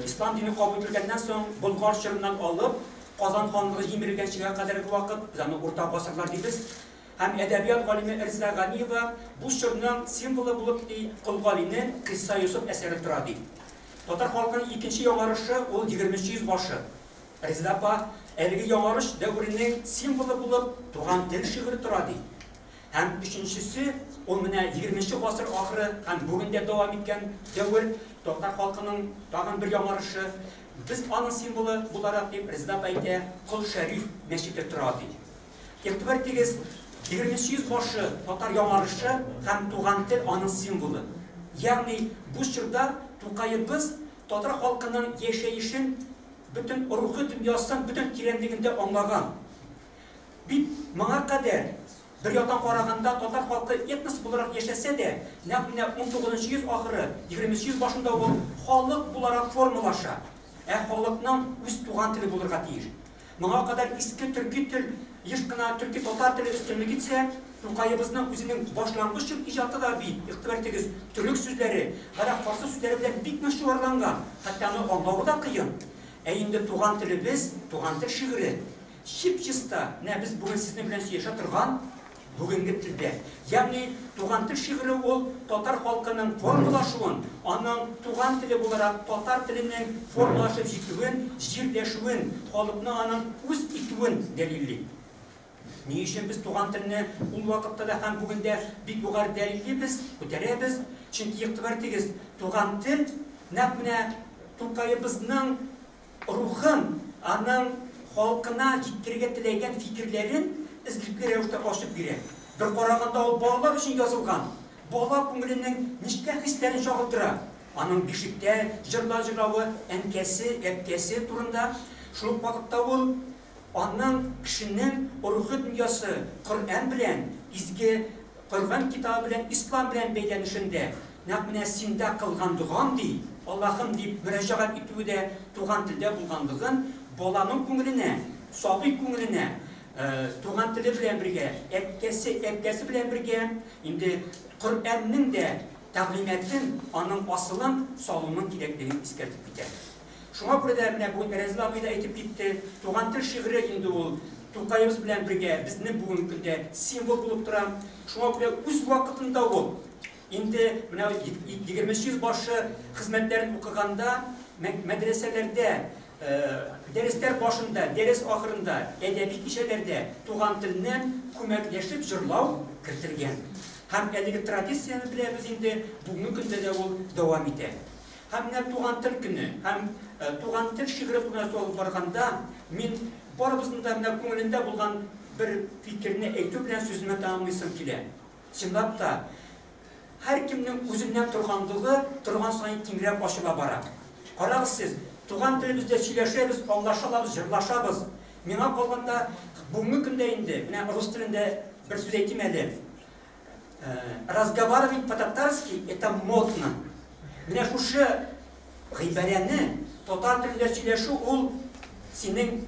ислам дине кабул ителгәннән соң Болгар чорыннан алып Казан ханлыгы җимерелгәнчегә кадәрге вакыт, без аны урта гасырлар дибез. Һәм әдәбият галиме Эрзә Ганиева бу чорның символы булып ди Кол Галинең Кыйсса Йосыф әсәре тора ди. Татар халкының икенче яңарышы ул егерменче йөз башы. Резеда апа, әлеге яңарыш дәверенең символы булып Туган тел шигыре тора, ди. Һәм өченчесе, ул менә егерменче гасыр ахыры һәм бүген дә дәвам иткән дәвер, татар халкының тагын бер яңарышы. Без аның символы буларак, дип Резеда апа әйтә, Кол Шәриф мәчете тора, ди. Игътибар итегез, егерменче йөз башы татар яңарышы һәм туган тел аның символы. Ягъни бу чорда Тукаебыз татар халкының яшәешен бөтен рухи дөньясын бөтен тирәнлегендә аңлаган. Бит моңа кадәр, бер яктан караганда, татар халкы этнос буларак яшәсә дә, нәкъ менә унтугызынчы йөз ахыры, егерменче йөз башында ул халык буларак формалаша. Ә халыкның үз туган теле булырга тиеш. Моңа кадәр иске төрки тел, еш кына төрки-татар теле өстенлек итсә, Тукаебызның үзенең башлангыч чор иҗаты да бит, игътибар итегез, төрек сүзләре, гарәп-фарсы сүзләре белән бик нык чуарланган, хәтта аны аңлавы да кыен. Ә инде туган телебез, туган тел шигыре, чип-чиста, менә без бүген сезнең белән сөйләшә торган бүгенге телдә. Ягъни туган тел шигыре ул татар халкының формалашуын, аның туган теле буларак татар теленең формалашып җитүен, җирләшүен, халыкны аның үз итүен дәлилли. Ни өчен без туган телне ул вакытта да һәм бүген дә бик югары дәлиллибез, күтәрәбез? Чөнки, игътибар итегез, туган тел нәкъ менә Тукаебызның рухын, аның халкына җиткерергә теләгән фикерләрен эзлекле рәвештә ачып бирә. Бер караганда ул балалар өчен язылган, бала күңеленең нечкә хисләрен чагылдыра. Аның бишектә җырлар җырлавы, әнкәсе, әбкәсе турында, шул ук вакытта ул аның кешенең рухи дөньясы Коръән белән, изге Коръән китабы белән, ислам белән бәйләнешендә, нәкъ менә синдә кылган догам, ди, Аллаһым дип мөрәҗәгать итүе дә туган телдә булганлыгын баланың күңеленә, сабый күңеленә Туган теле белән бергә, әткәсе, әбкәсе белән бергә инде Коръәннең дә тәгълиматын, аның асылын салуның кирәклеген искәртеп китә. Шуңа күрә дә менә бүген Рәзил абый да әйтеп китте, Туган тел шигыре инде ул Тукаебыз белән бергә безнең бүгенге көндә символ булып тора. Шуңа күрә үз вакытында ул инде менә 20 йөз башы хезмәтләрен укыганда мәдрәсәләрдә дәресләр башында, дәрес ахырында, әдәби кичәләрдә туган телне күмәкләшеп җырлау кертелгән. Һәм әлеге традицияне беләбез инде, бүгенге көндә дә ул дәвам итә. Һәм менә туган тел көне һәм туган тел шигыре турында сүз алып барганда, мин барыбызның да менә күңелендә булган бер фикерне әйтү белән сүземне тәмамлыйсым килә. Чынлап та, һәркемнең үзеннән торганлыгы торган саен киңрәк ачыла бара. Карагыз сез, туган телебездә сөйләшәбез, аңлаша алабыз, җырлашабыз. Миңа калганда, бүгенге көндә инде, менә рус телендә бер сүз әйтим әле. Разговаривать по-татарски это модно. Менә шушы гыйбарәне татар телендә сөйләшү ул синең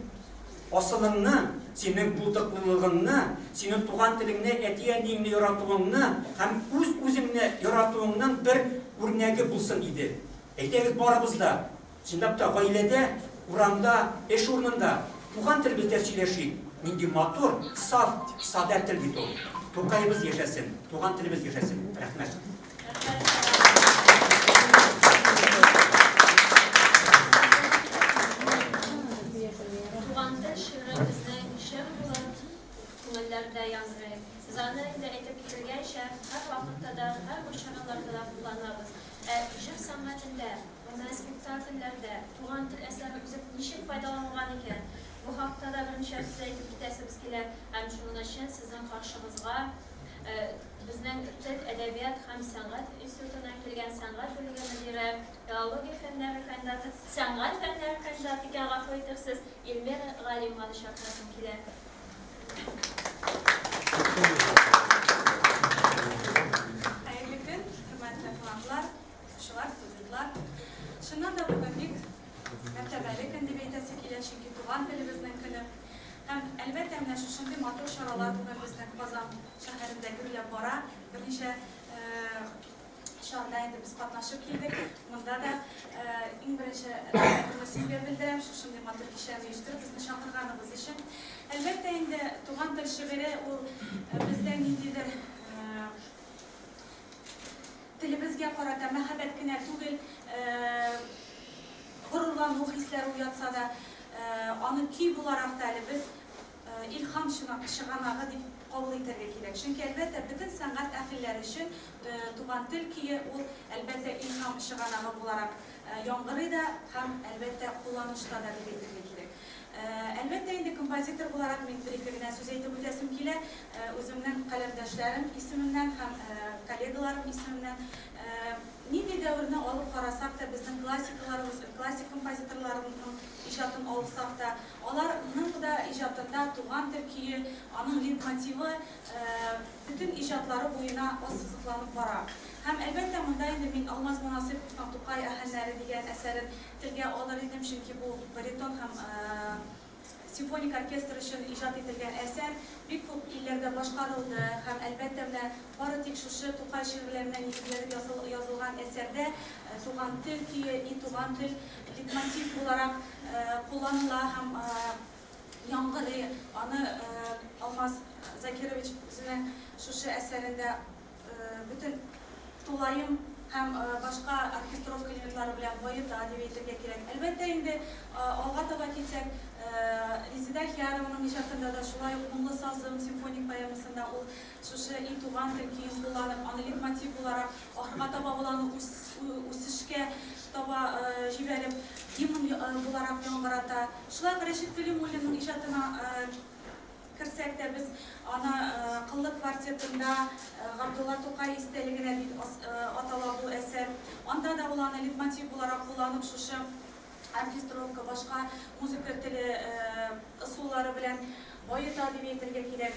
асылыңны, синең булдыклылыгыңны, синең туган телеңне, әти-әниеңне яратуыңны һәм үз-үзеңне яратуыңның бер үрнәге булсын иде. Әйдәгез барыбыз да, чынлап та гаиләдә, урамда, эш урынында туган телебездә сөйләшик. Нинди матур, саф, садә тел бит ул. Тукаебыз яшәсен, туган телебез яшәсен. Рәхмәт. Туган тел шигыре безнең чын булып күңелләрдә яңгырый. Сез аны инде әйтеп кителгәнчә, һәрвакытта да, һәрбер чараларда да кулланабыз. Ә җыр сәнгатендә, гомумән спектакльләрдә туган тел әсәре үзе ничек файдаланылган икән? Бу хакта да берничә сүз әйтеп китәсебез килә һәм шуның өчен сезнең каршыгызга безнең тел, әдәбият һәм сәнгать институтыннан килгән сәнгать бүлеге мөдире, филология фәннәре кандидаты, сәнгать фәннәре кандидаты икән, гафу итерсез, Эльмира Галимованы чакырасым килә. Хәерле көн, хөрмәтле кунаклар, укучылар, студентлар. Чыннан да бүген бик мәртәбәле көн дип әйтәсе килә, чөнки туган телебезнең көне. Һәм, әлбәттә, менә шушындый матур чаралар бүген безнең Казан шәһәрендә гөрләп бара. Берничә чарада инде без катнашып килдек. Монда да иң беренче рәхмәтемне сезгә белдерәм, шушындый матур кичәне оештырып, безне чакырганыгыз өчен. Әлбәттә инде, туган тел шигыре ул бездә ниндидер телебезгә карата мәхәббәт кенә түгел, горурлану хисләре уятса да, аны көй буларак та әле без илһам чыганагы дип кабул итәргә кирәк. Чөнки, әлбәттә, бөтен сәнгать әһелләре өчен туган тел көе ул, әлбәттә, илһам чыганагы буларак яңгырый да һәм, әлбәттә, кулланышта да дип әйтергә кирәк. Әлбәттә инде, композитор буларак мин бер-ике генә сүз әйтеп үтәсем килә. Үземнең каләмдәшләрем исеменнән һәм коллегаларым исеменнән. Нинди дәверне алып карасак та, безнең классикаларыбыз, классик композиторларының иҗатын алсак та, аларның да иҗатында туган тел көе, аның лейтмотивы бөтен иҗатлары буена ассызыкланып бара. Һәм, әлбәттә, монда инде мин Алмаз Монасыйповның Тукай аһәңнәре дигән әсәрен телгә алыр идем, чөнки бу баритон һәм симфоник оркестр өчен иҗат ителгән әсәр бик күп илләрдә башкарылды һәм, әлбәттә, менә бары тик шушы Тукай шигырьләренә нигезләнеп язылган әсәрдә туган тел көе, и туган тел лейтмотив буларак кулланыла һәм яңгырый. Аны Алмаз Закирович үзенең шушы әсәрендә бөтен тулаем һәм башка оркестровка элементлары белән баета дип әйтергә кирәк. Әлбәттә инде, алга таба китсәк, Резеда Ахиярованың иҗатында да шулай ук Моңлы сазым симфоник поэмасында ул шушы и туган тел көен кулланып, аны лейтмотив буларак, ахырга таба ул аны үсешкә таба җибәреп, гимн буларак яңгырата. Шулай ук Рәшит Кәлимуллинның иҗатына керсәк тә, без аны Кыллы квартетында Габдулла Тукай истәлегенә дип атала бу әсәр. Анда да ул аны лейтмотив буларак кулланып, шушы оркестровка, башка музыка теле ысуллары белән баета дип әйтергә кирәк.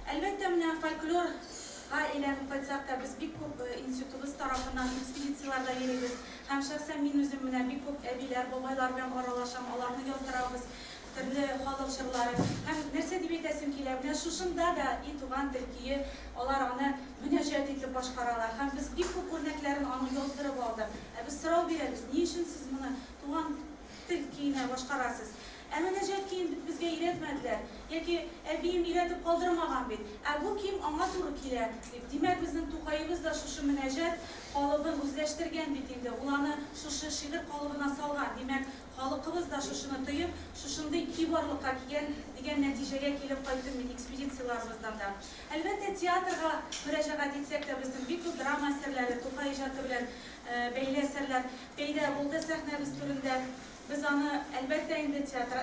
Әлбәттә, менә фольклорга әйләнеп кайтсак та, без бик күп институтыбыз тарафыннан экспедицияләрдә йөрибез. Һәм шәхсән мин үзем менә бик күп әбиләр, бабайлар белән аралашам, аларны яздырабыз. төрле халык җырлары. Һәм нәрсә дип әйтәсем килә, менә шушында да И туган тел көе, алар аны мөнәҗәт итеп башкаралар. Һәм без бик күп үрнәкләрен аның яздырып алдык. Ә без сорау бирәбез, ни өчен сез моны туган тел көенә башкарасыз? Ә мөнәҗәт көен бит безгә өйрәтмәделәр, яки әбием өйрәтеп калдырмаган бит. Ә бу кием аңа туры килә, дип. Димәк, безнең Тукаебыз да шушы мөнәҗәт калыбын үзләштергән бит инде, ул аны шушы шигырь калыбына салган. Димәк, халыкыбыз да шушыны тоеп, шушындый көй барлыкка кигән, дигән нәтиҗәгә килеп кайттым мин экспедицияләребездән дә. Әлбәттә, театрга мөрәҗәгать итсәк тә, безнең бик күп драма әсәрләре, Тукай иҗаты белән бәйле әсәрләр пәйда булды сәхнәбез түрендә. Без аны, әлбәттә инде, театр,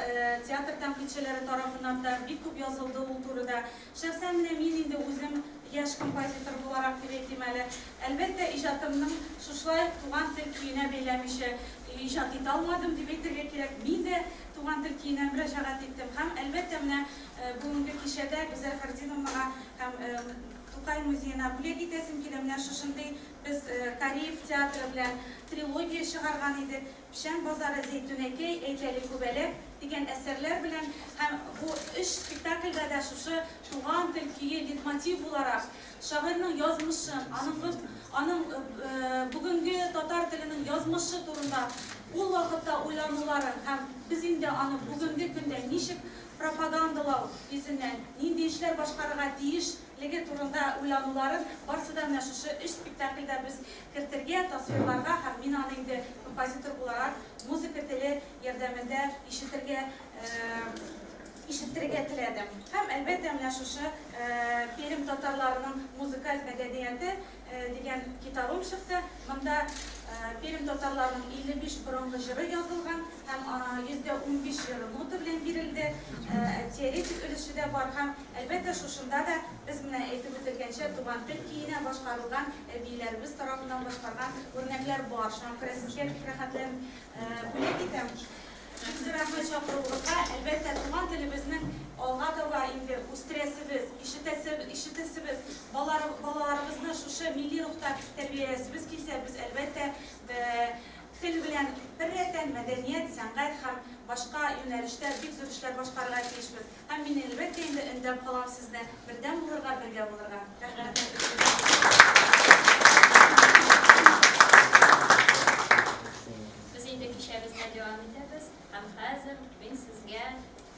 театр тәнкыйтьчеләре тарафыннан да бик күп язылды ул турыда. Шәхсән менә мин инде үзем яшь композитор буларак дип әйтим әле, әлбәттә, иҗатымның шушылай ук туган тел көенә бәйләмичә иҗат итә алмадым дип әйтергә кирәк. Мин дә туган тел көенә мөрәҗәгать иттем. Һәм, әлбәттә, менә бүгенге кичәдә Гүзәл Фәрдиновнага һәм Тукай музеена бүләк итәсем килә. Менә шушындый без Кариев театры белән трилогия чыгарган идек. Печән базары, Зәйтүнәкәй, Әйт әле күбәләк дигән әсәрләр белән һәм бу өч спектакльдә дә шушы туган тел көе лейтмотив буларак шагыйрьнең язмышын, аның аның бүгенге татар теленең язмышы турында ул вакытта уйлануларын һәм без инде аны бүгенге көндә ничек пропагандалау йөзеннән нинди эшләр башкарырга тиеш леге турында уйлануларын барсы да менә шушы өч спектакльдә без кертергә, тасвирларга һәм мин аны инде композитор буларак музыка теле ярдәмендә ишетергә ишеттерергә теләдем. Һәм, әлбәттә, менә шушы Пермь татарларының музыкаль мәдәнияте дигән китабым чыкты. Монда Пермь татарларының 55 борынгы җыры язылган һәм 15% җыры нота белән бирелде. Теоретик өлеше дә бар һәм, әлбәттә, шушында да без менә әйтеп үтелгәнчә туган тел көенә башкарылган әбиләребез тарафыннан башкарган үрнәкләр бар. Шуңа күрә сезгә бик рәхәтләнеп бүләк итәм. Бик зур рәхмәт чакыруыгызга. Әлбәттә, туган телебезнең алга таба инде үстерәсебез, ишетәсе, ишетәсебез, балар, балаларыбызны шушы милли рухта тәрбияләсебез килсә, без әлбәттә тел белән бер рәттән мәдәният, сәнгать һәм башка юнәлештә бик зур эшләр башкарырга тиешбез. Һәм мин әлбәттә инде өндәп калам сезне бердәм булырга, бергә булырга. Рәхмәт. Без инде кичәбезне дәвам итәбез һәм хәзер мин сезгә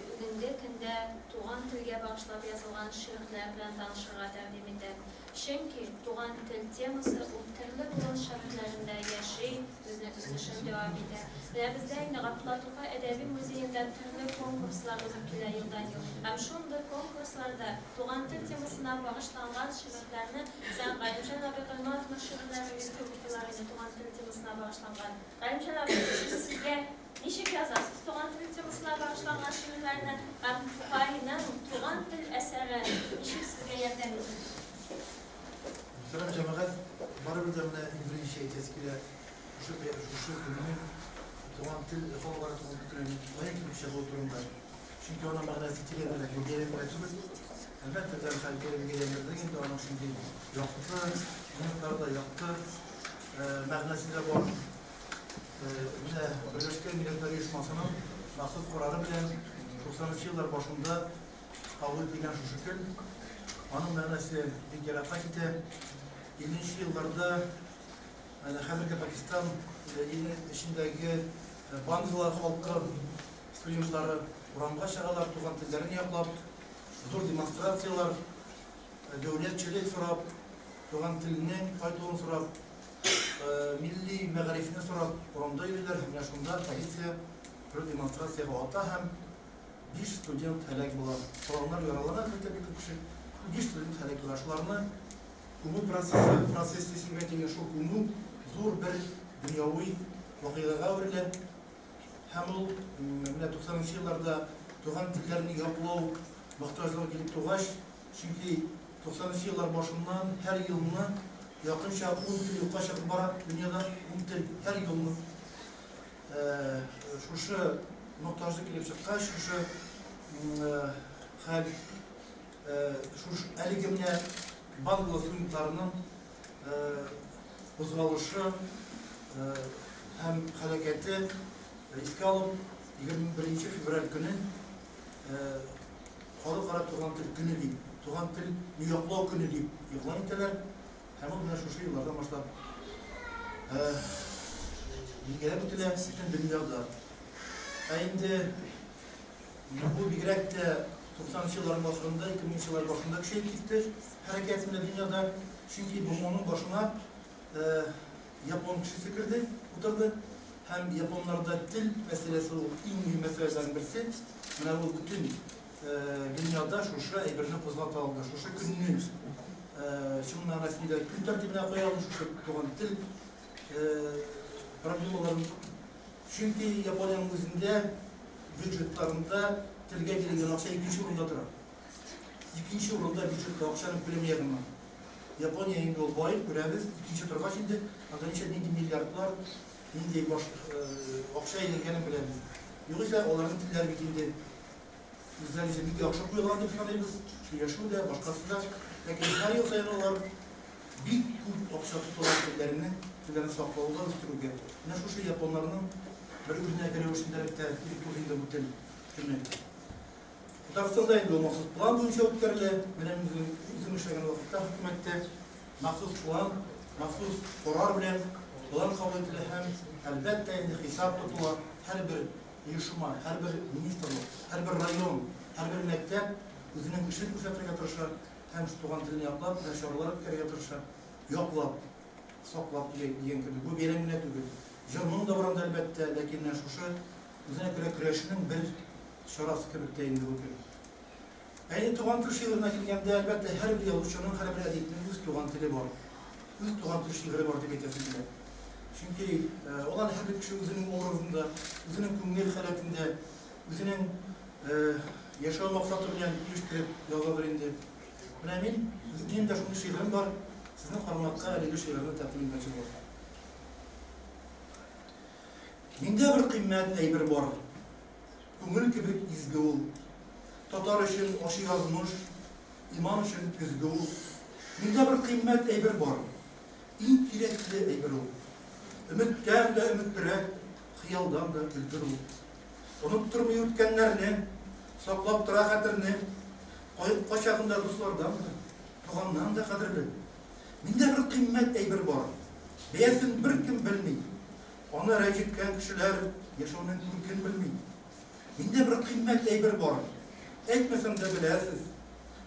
бүгенге көндә туган телгә багышлап язылган шигырьләр белән танышырга тәкъдим итәм. Чөнки туган тел темасы ул төрле буын шагыйрьләрендә яши, үзенең үсешен дәвам итә. Менә бездә инде Габдулла Тукай әдәби музеенда төрле конкурслар узып килә елдан-ел. Һәм шундый конкурсларда туган тел темасына багышланган шигырьләрне, мәсәлән, Галимҗан абый Гыйльмановның шигырьләрен бик күп укыйлар инде туган тел темасына багышланган. Галимҗан абый, сүз сезгә. Ничек язасыз туган тел темасына багышланган шигырьләрне һәм Тукайның Туган тел әсәре ничек сезгә ярдәм итә? Мөхтәрәм җәмәгать, барыбер дә менә иң беренче әйтәсе килә, шушы шушы көннең туган тел, халыкара туган тел көненең каян килеп чыгуы турында. Чөнки аның мәгънәсе тирәнрәк, бәйрәм генә түгел. Әлбәттә, дәрхаль бәйрәмгә әйләндердек инде, аның шундый якты минутлары да, якты мәгънәсе дә бар. Менә Берләшкән Милләтләр Оешмасының махсус карары белән 90 нчы еллар башында кабул ителгән шушы көн. Аның мәгънәсе бик еракка китә. 50 нче елларда менә хәзерге Пакистан иле эчендәге бангла халкы студентлары урамга чыгалар, туган телләрен яклап, зур демонстрацияләр, дәүләтчелек сорап, туган телнең кайтуын сорап, милли мәгарифне сорап урамда йөриләр һәм менә шунда полиция бер демонстрациягә ата һәм биш студент һәлак була. Калганнар яралана, әлбәттә, бик күп кеше. Биш студент һәлак була. Шуларны күмү процессы, процесс исеме дигән шул күмү зур бер дөньяви вакыйгага әверелә. Һәм ул менә 90 нчы елларда туган телләрне яклау мохтаҗлыгы килеп тугач, чөнки 90 нчы еллар башыннан һәр елны якынча ун тел юкка чыгып бара дөньяда, ун тел һәр елны. Шушы мохтаҗлык килеп чыккач, шушы хәл, шушы әлеге менә Бангла студентларының кузгалышы һәм хәрәкәте искә алып, 21 февраль көнен Халыкара туган тел көне дип, туган телне яклау көне дип игълан итәләр. Һәм ул менә шушы еллардан башлап билгеләп үтелә бөтен дөньяда. Ә инде бу бигрәк тә 90 елларның ахырында, 2000 еллар башында көчәеп китте хәрәкәт менә дөньяда. Чөнки БМОның башына япон кешесе керде, утырды. Һәм японнарда тел мәсьәләсе ул иң мөһим мәсьәләләрнең берсе. Менә ул бөтен дөньяда шушы әйберне кузгата алды. Шушы көнне чын мәгънәсендә көн тәртибенә куя алды шушы туган тел проблемаларын. Чөнки Япониянең үзендә бюджетларында телгә бирелгән акча икенче урында тора. Икенче урында бюджетта акчаның күләме ягыннан. Япония инде ул бай, күрәбез, икенче торгач инде анда ничә нинди миллиардлар, нинди баш акча әйләнгәнен беләбез. Югыйсә аларның телләре бит инде үзләренчә бик яхшы куелган дип саныйбыз. Сөйләшү дә, башкасы да. Ләкин һәр ел саен алар бик күп акча тоталар телләрне, телләрне саклауга, үстерүгә. Менә шушы японнарның бер үрнәге рәвешендәрәк тә килеп туды инде бу тел көне. Татарстанда инде ул махсус план буенча үткәрелә. Менә мин үзем эшләгән вакытта хөкүмәттә махсус план, махсус карар белән план кабул ителә һәм, әлбәттә, инде хисап тотыла һәрбер оешма, һәрбер министрлык, һәрбер район, һәрбер мәктәп үзенең эшен күрсәтергә тырыша һәм туган телне яклап, менә чаралар үткәрергә тырыша, яклап, саклап дигән кебек. Бу бәйрәм генә түгел. Җыр-моң да бар анда, әлбәттә, ләкин менә шушы үзенә күрә көрәшнең бер чарасы кебек тә инде бу көн. Ә инде туган тел шигыренә килгәндә, әлбәттә, һәрбер язучының, һәрбер әдипнең үз туган теле бар. Үз туган тел шигыре бар дип әйтәсем килә. Чөнки ул аны һәрбер кеше үзенең образында, үзенең күңел халәтендә, үзенең яшәү максаты белән килештереп язадыр инде. Менә мин, минем дә шундый шигырем бар. Сезнең карамакка әлеге шигырьне тәкъдим итмәкче булам. Миндә бер кыйммәт әйбер бар. Күңел кебек изге ул. Татар өчен ачы язмыш, иман өчен көзге ул. Миндә бер кыйммәт әйбер бар. Иң кирәкле әйбер ул. Өметтән дә өметлерәк, хыялдан да өлгер ул. Оныттырмый үткәннәрне, саклап тора хәтерне. Кайчагында дуслардан да, туганнан да кадерле. Миндә бер кыйммәт әйбер бар. Бәясен беркем белми. Аны рәнҗеткән кешеләр яшәүнең күркен белми. Миндә бер кыйммәт әйбер бар. Әйтмәсәм дә беләсез.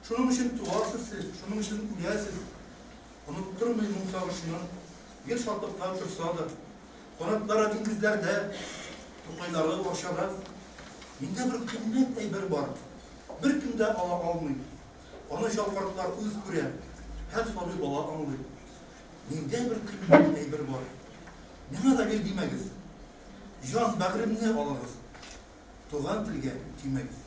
Шуның өчен туасыз сез, шуның өчен үләсез. Оныттырмый моң сагышны, гел шатлыкта торса да. Канатлары диңгезләрдә, Тукайлары Арчада. Миндә бер кыйммәт әйбер бар. Беркем дә ала алмый. Аны чал картлар үз күрә, һәр сабый бала аңлый. Миндә бер кыйммәт әйбер бар. Миңа да бир димәгез. Җан бәгъремне алыгыз. Туган телгә тимәгез.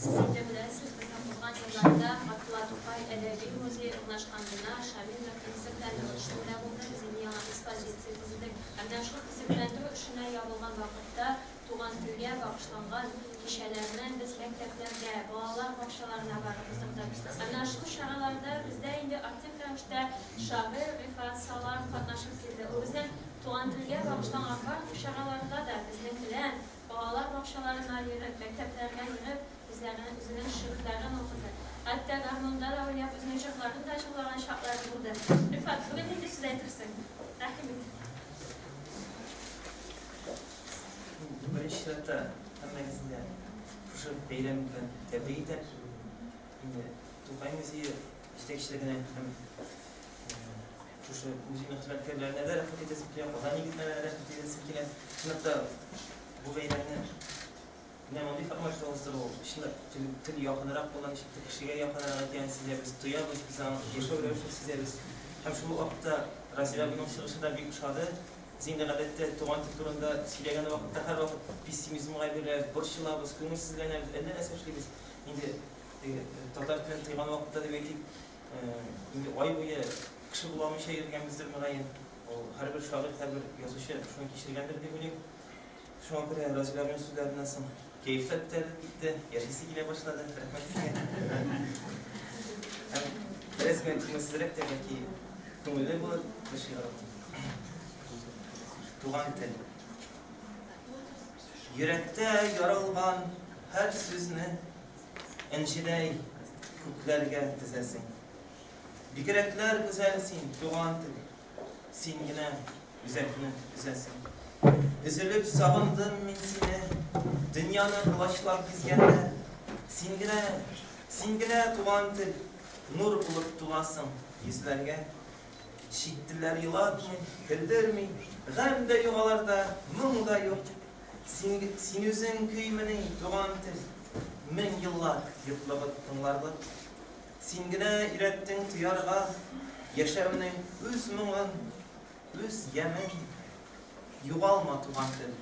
Сез инде беләсез, безнең узган елларда Габдулла Тукай әдәби музее урнашкан бина Шамил мәктәбе төзекләндерү эшендә булды. Без инде яңа экспозиция төзедек. Һәм менә шул төзекләндерү эшенә ябылган вакытта туган телгә багышланган кичәләрне без мәктәпләргә, балалар бакчаларына барып уздырдык. Һәм менә шул чараларда бездә инде актив рәвештә шагыйрь Рифат Салах катнашып килде. Ул безнең туган телгә багышланган барлык чараларда да безнең белән балалар бакчаларына йөреп, мәктәпләргә йөреп, үзләренең үзенең шигырьләрен укыды. Хәтта гармунда да уйнап, үзенең җырларын да җырлаган чаклары булды. Рифат, бүген нинди сүз әйтерсең? Рәхим ит. Беренче чиратта һәммәгезне дә шушы бәйрәм белән тәбрик итәм. Инде Тукай музее җитәкчелегенә һәм шушы музейның хезмәткәрләренә дә рәхмәт әйтәсем килә, Казан егетләренә дә рәхмәт әйтәсем килә. Чынлап та бу бәйрәмне менә мондый форматта уздыру, чынлап тел, тел якынрак була, ничектер кешегә якынрак икәнен сизәбез, тоябыз, без аның яшәү рәвешен сизәбез. Һәм шул ук вакытта Разилә абыйның чыгышы да бик ошады. Без инде гадәттә туган тел турында сөйләгән вакытта һәрвакыт пессимизмга биреләбез, борчылабыз, күңелсезләнәбез, әллә нәрсә эшлибез. Инде теге татар телен тыйган вакытта дип әйтик, инде ай буе кеше була алмыйча йөргәнбездер мөгаен. Ул һәрбер шагыйрь, һәрбер язучы шуны кичергәндер дип уйлыйм. Шуңа күрә Разилә абыйның сүзләреннән соң кәеф тә күтәрелеп китте, яшисе килә башлады. Рәхмәт сезгә. Һәм Бераз генә күңелсезрәк тә, бәлки күңелле булыр бер шигырь. Туган тел. Йөрәктә яралган һәр сүзне энҗедәй күкләргә тезәсең. Бигрәкләр гүзәл син, туган тел. Син генә үзәкне өзәсең. Өзелеп сагындым мин сине, дөньяны колачлап гизгәндә. Син генә, син генә, туган тел, нур булып туласың йөзләргә. Чит телләр елатмый, көлдерми, гамь дә юк аларда, моң да юк. Син, син үзең көймени, туган тел, мең еллар йотлыгып тыңларлык. Син генә өйрәттең тоярга яшәүнең үз моңын, үз ямен. Югалма, туган тел,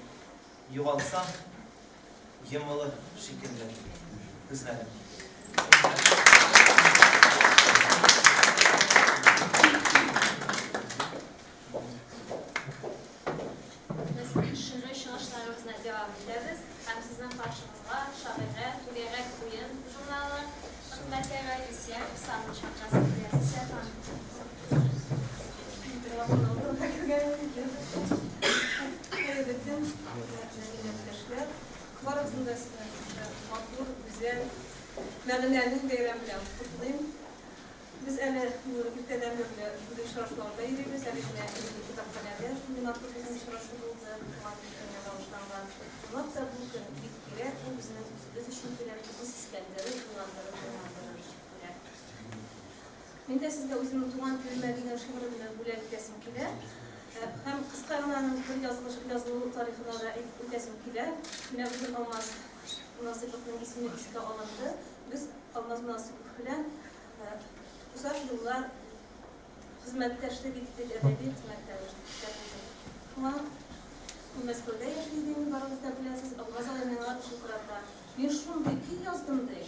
югалсаң, йомылыр шикелле күзләрем. Без шигъри чыгышларыбызны дәвам итәбез һәм сезнең каршыгызга шагыйрә, Түгәрәк уен журналы хезмәткәре Илсөя Ихсанова чакырасы килә. Илсөя ханым. Хәерле көн, милләттәшләр. Барыгызны да сезне матур, гүзәл, мәгънәле бәйрәм белән котлыйм. Без әле иртәдән бирле шундый очрашуларда йөрибез. Әле генә милли китапханәдә шундый матур безнең очрашу булды, туган тел көненә багышланган. Чынлап та бу көн бик кирәк, ул безнең үзебез өчен кирәк, безне сискәндерер, уйландырыр, уйландырыр өчен кирәк. Мин дә сезгә үземнең туган телемә дигән шигыремне бүләк итәсем килә. Һәм кыска гына аның бер язылыш, язылу тарихына да әйтеп үтәсем килә. Менә бүген Алмаз Насыйповның исеме искә алынды. Без Алмаз Насыйпов белән озак еллар хезмәттәшлек иттек, әдәби хезмәттәшлек иттек. Шуңа ул Мәскәүдә яши иде инде, барыгыз да беләсез. Алмаз агай миңа шылтырата. Мин шундый көй яздым, ди.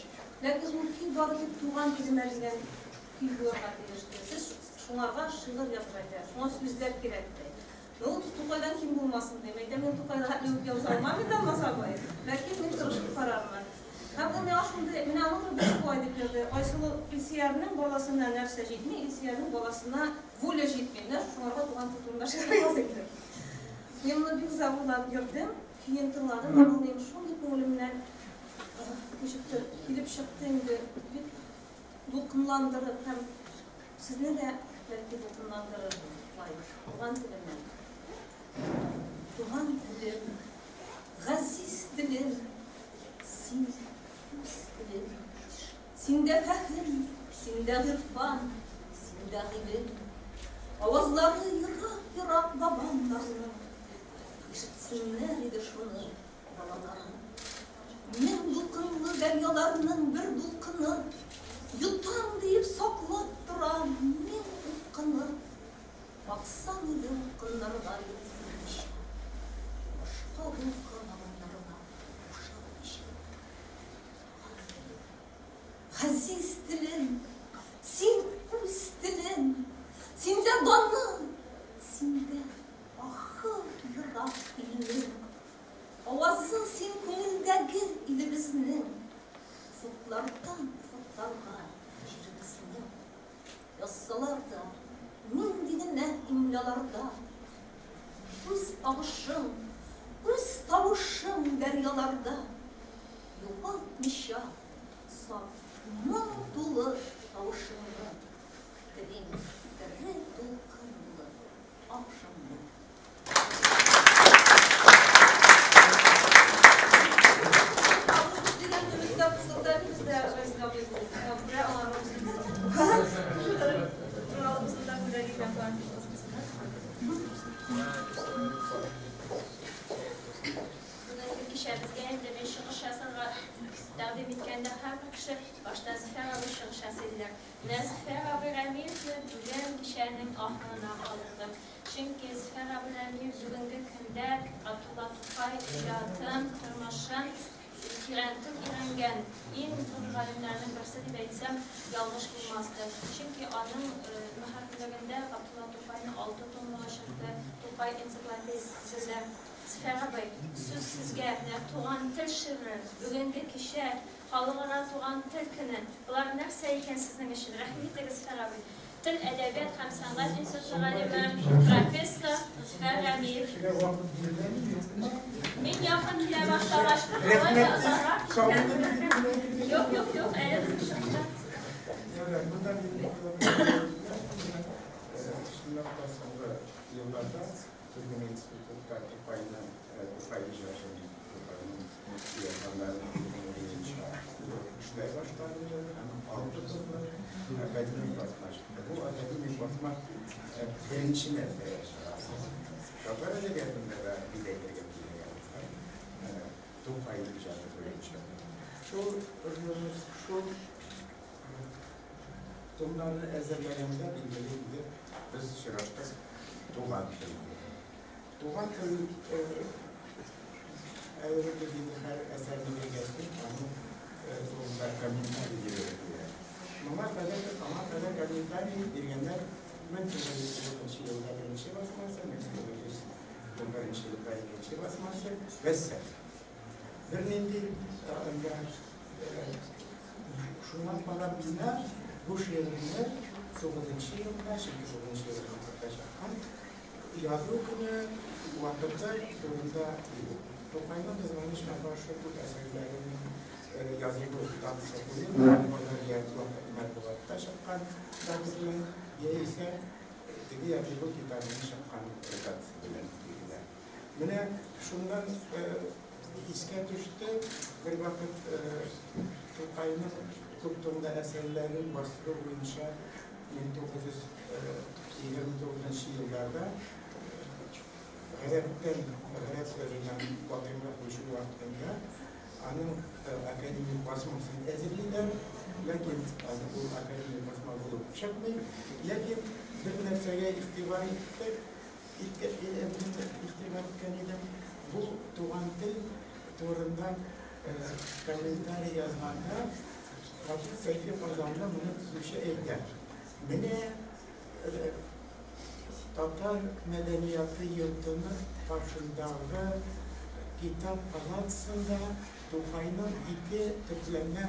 Ләкин ул көй бары тик туган телемә дигән көй булырга тиеш, ди. Сез шуңарга шигырь язып әйтә, шуңа сүзләр кирәк, ди. Ну, Тукайдан ким булмасын, дим. Әйтәм, мин Тукайга хәтле үк яза алмам инде, Алмаз абый. Ләкин мин тырышып карармын. Һәм ул миңа шундый, менә аның бер шулай дип йөрде. Айсылу Илсөярнең баласына нәрсә җитми, Илсөярнең баласына воля җитми. Менә шуңарга туган тел турында шигырь языйм дип. Мин моны бик озак уйлап йөрдем, көен тыңладым һәм ул минем шундый күңелемнән ничектер килеп чыкты инде, бик дулкынландырып һәм сезне дә бәлки дулкынландырыр лаеш. Туган телемә. Туган телем, газиз телем, син үз телем. Синдә фәһем, синдә гыйрфан, синдә гыйлем. Авазлары ерак-ерак бабамнарның. Ишетсеннәр иде шуны балаларым. Мең дулкынлы дәрьяларның бер дулкыны. Йотам диеп саклап торам мең упкыны. Баксаң иде упкыннарга йотмыйча, башка дулкын агымнарына кушылмыйча. Туган телем, газиз телем, син үз телем, синдә даны, синдә ахы ерак илнең. Авазы син күңелдәге илебезнең, офыклардан офыкларга җиребезнең. Язсалар да, нинди генә имлаларда, үз агышың, үз тавышың дәрьяларда, югалтмыйча саф моң тулы тавышыңны, телим тере дулкын булып агышыңны. Дигән өметтә булсак та, без дә Газиз абый шуңа күрә аңарга үзебезнең журналыбызны да бүләк итәм. Бүгенге кичәбезгә инде мин чыгыш ясарга тәкъдим иткәндә һәрбер кеше башта Зөфәр абый чыгыш ясый диләр. Менә Зөфәр абый Рәмиевне бүген кичәнең ахырына калдырдык. Чөнки Зөфәр абый Рәмиев бүгенге көндә Габдулла Тукай иҗатын, тормышын тирәнтен өйрәнгән иң зур галимнәрнең берсе дип әйтсәм, ялгыш булмастыр. Чөнки аның мөхәррирлегендә Габдулла Тукайның 6 томлыгы чыкты, Тукай энциклопедиясе төзелде. Зөфәр абый, сүз сезгә, менә Туган тел шигыре, бүгенге кичә, Халыкара туган тел көне, болар нәрсә икән сезнең өчен? Рәхим итегез, Зөфәр абый. Тел, әдәбият һәм сәнгать институты галиме, профессор Зөфәр Рәмиев. Мин якын килә башлагач, алай да озаграк киткән. Юк, юк, юк, әле безнең чыкты. Чынлап та соңгы елларда безнең институтта Тукайның, Тукай иҗатын, Тукайның язганнарын өйрәнү буенча эшләр башланды һәм алты томлы академик басма чыкты. Бу академик басма беренче мәртәбә чыга. Татар әдәбиятында да дип әйтергә кирәк, Тукай иҗаты буенча. Шул шул томнарны әзерләгәндә, билгеле инде, без очраштык туган тел. Туган тел әлеге без инде һәр әсәрне биргәч, аның турында комментарий бирергә кирәк. Моңа кадәр, аңа кадәр комментарий биргәннәр 1909 елда беренче басмасы, 1911 елда икенче басмасы, вәссәлам. Бернинди анда шуннан кала бина бу шигырьне 9 елда, чөнки 9 елда концертта чыккан, язу көне, вакыты турында юк. Тукайның кызганычка каршы күп әсәрләренең язылу датасы куелмый, алар я матбугатта чыккан дата белән, яисә теге яки бу китабының чыккан датасы белән билгелә. Менә шуннан искә төште, бер вакыт Тукайның күп томлы әсәрләрен бастыру буенча 1929 елларда гарәптән гарәп язудан латинга күчү вакытында аның академик басмасын әзерлиләр, ләкин ул академик басма булып чыкмый. Ләкин бер нәрсәгә игътибар иттек, игътибар иткән идем. Бу туган тел турында комментарий язганда Габдул Сәйфи Казанлы моны төзүче әйтә. Менә татар мәдәнияты йортының каршындагы китап палатасында Тукайның ике төпләнмә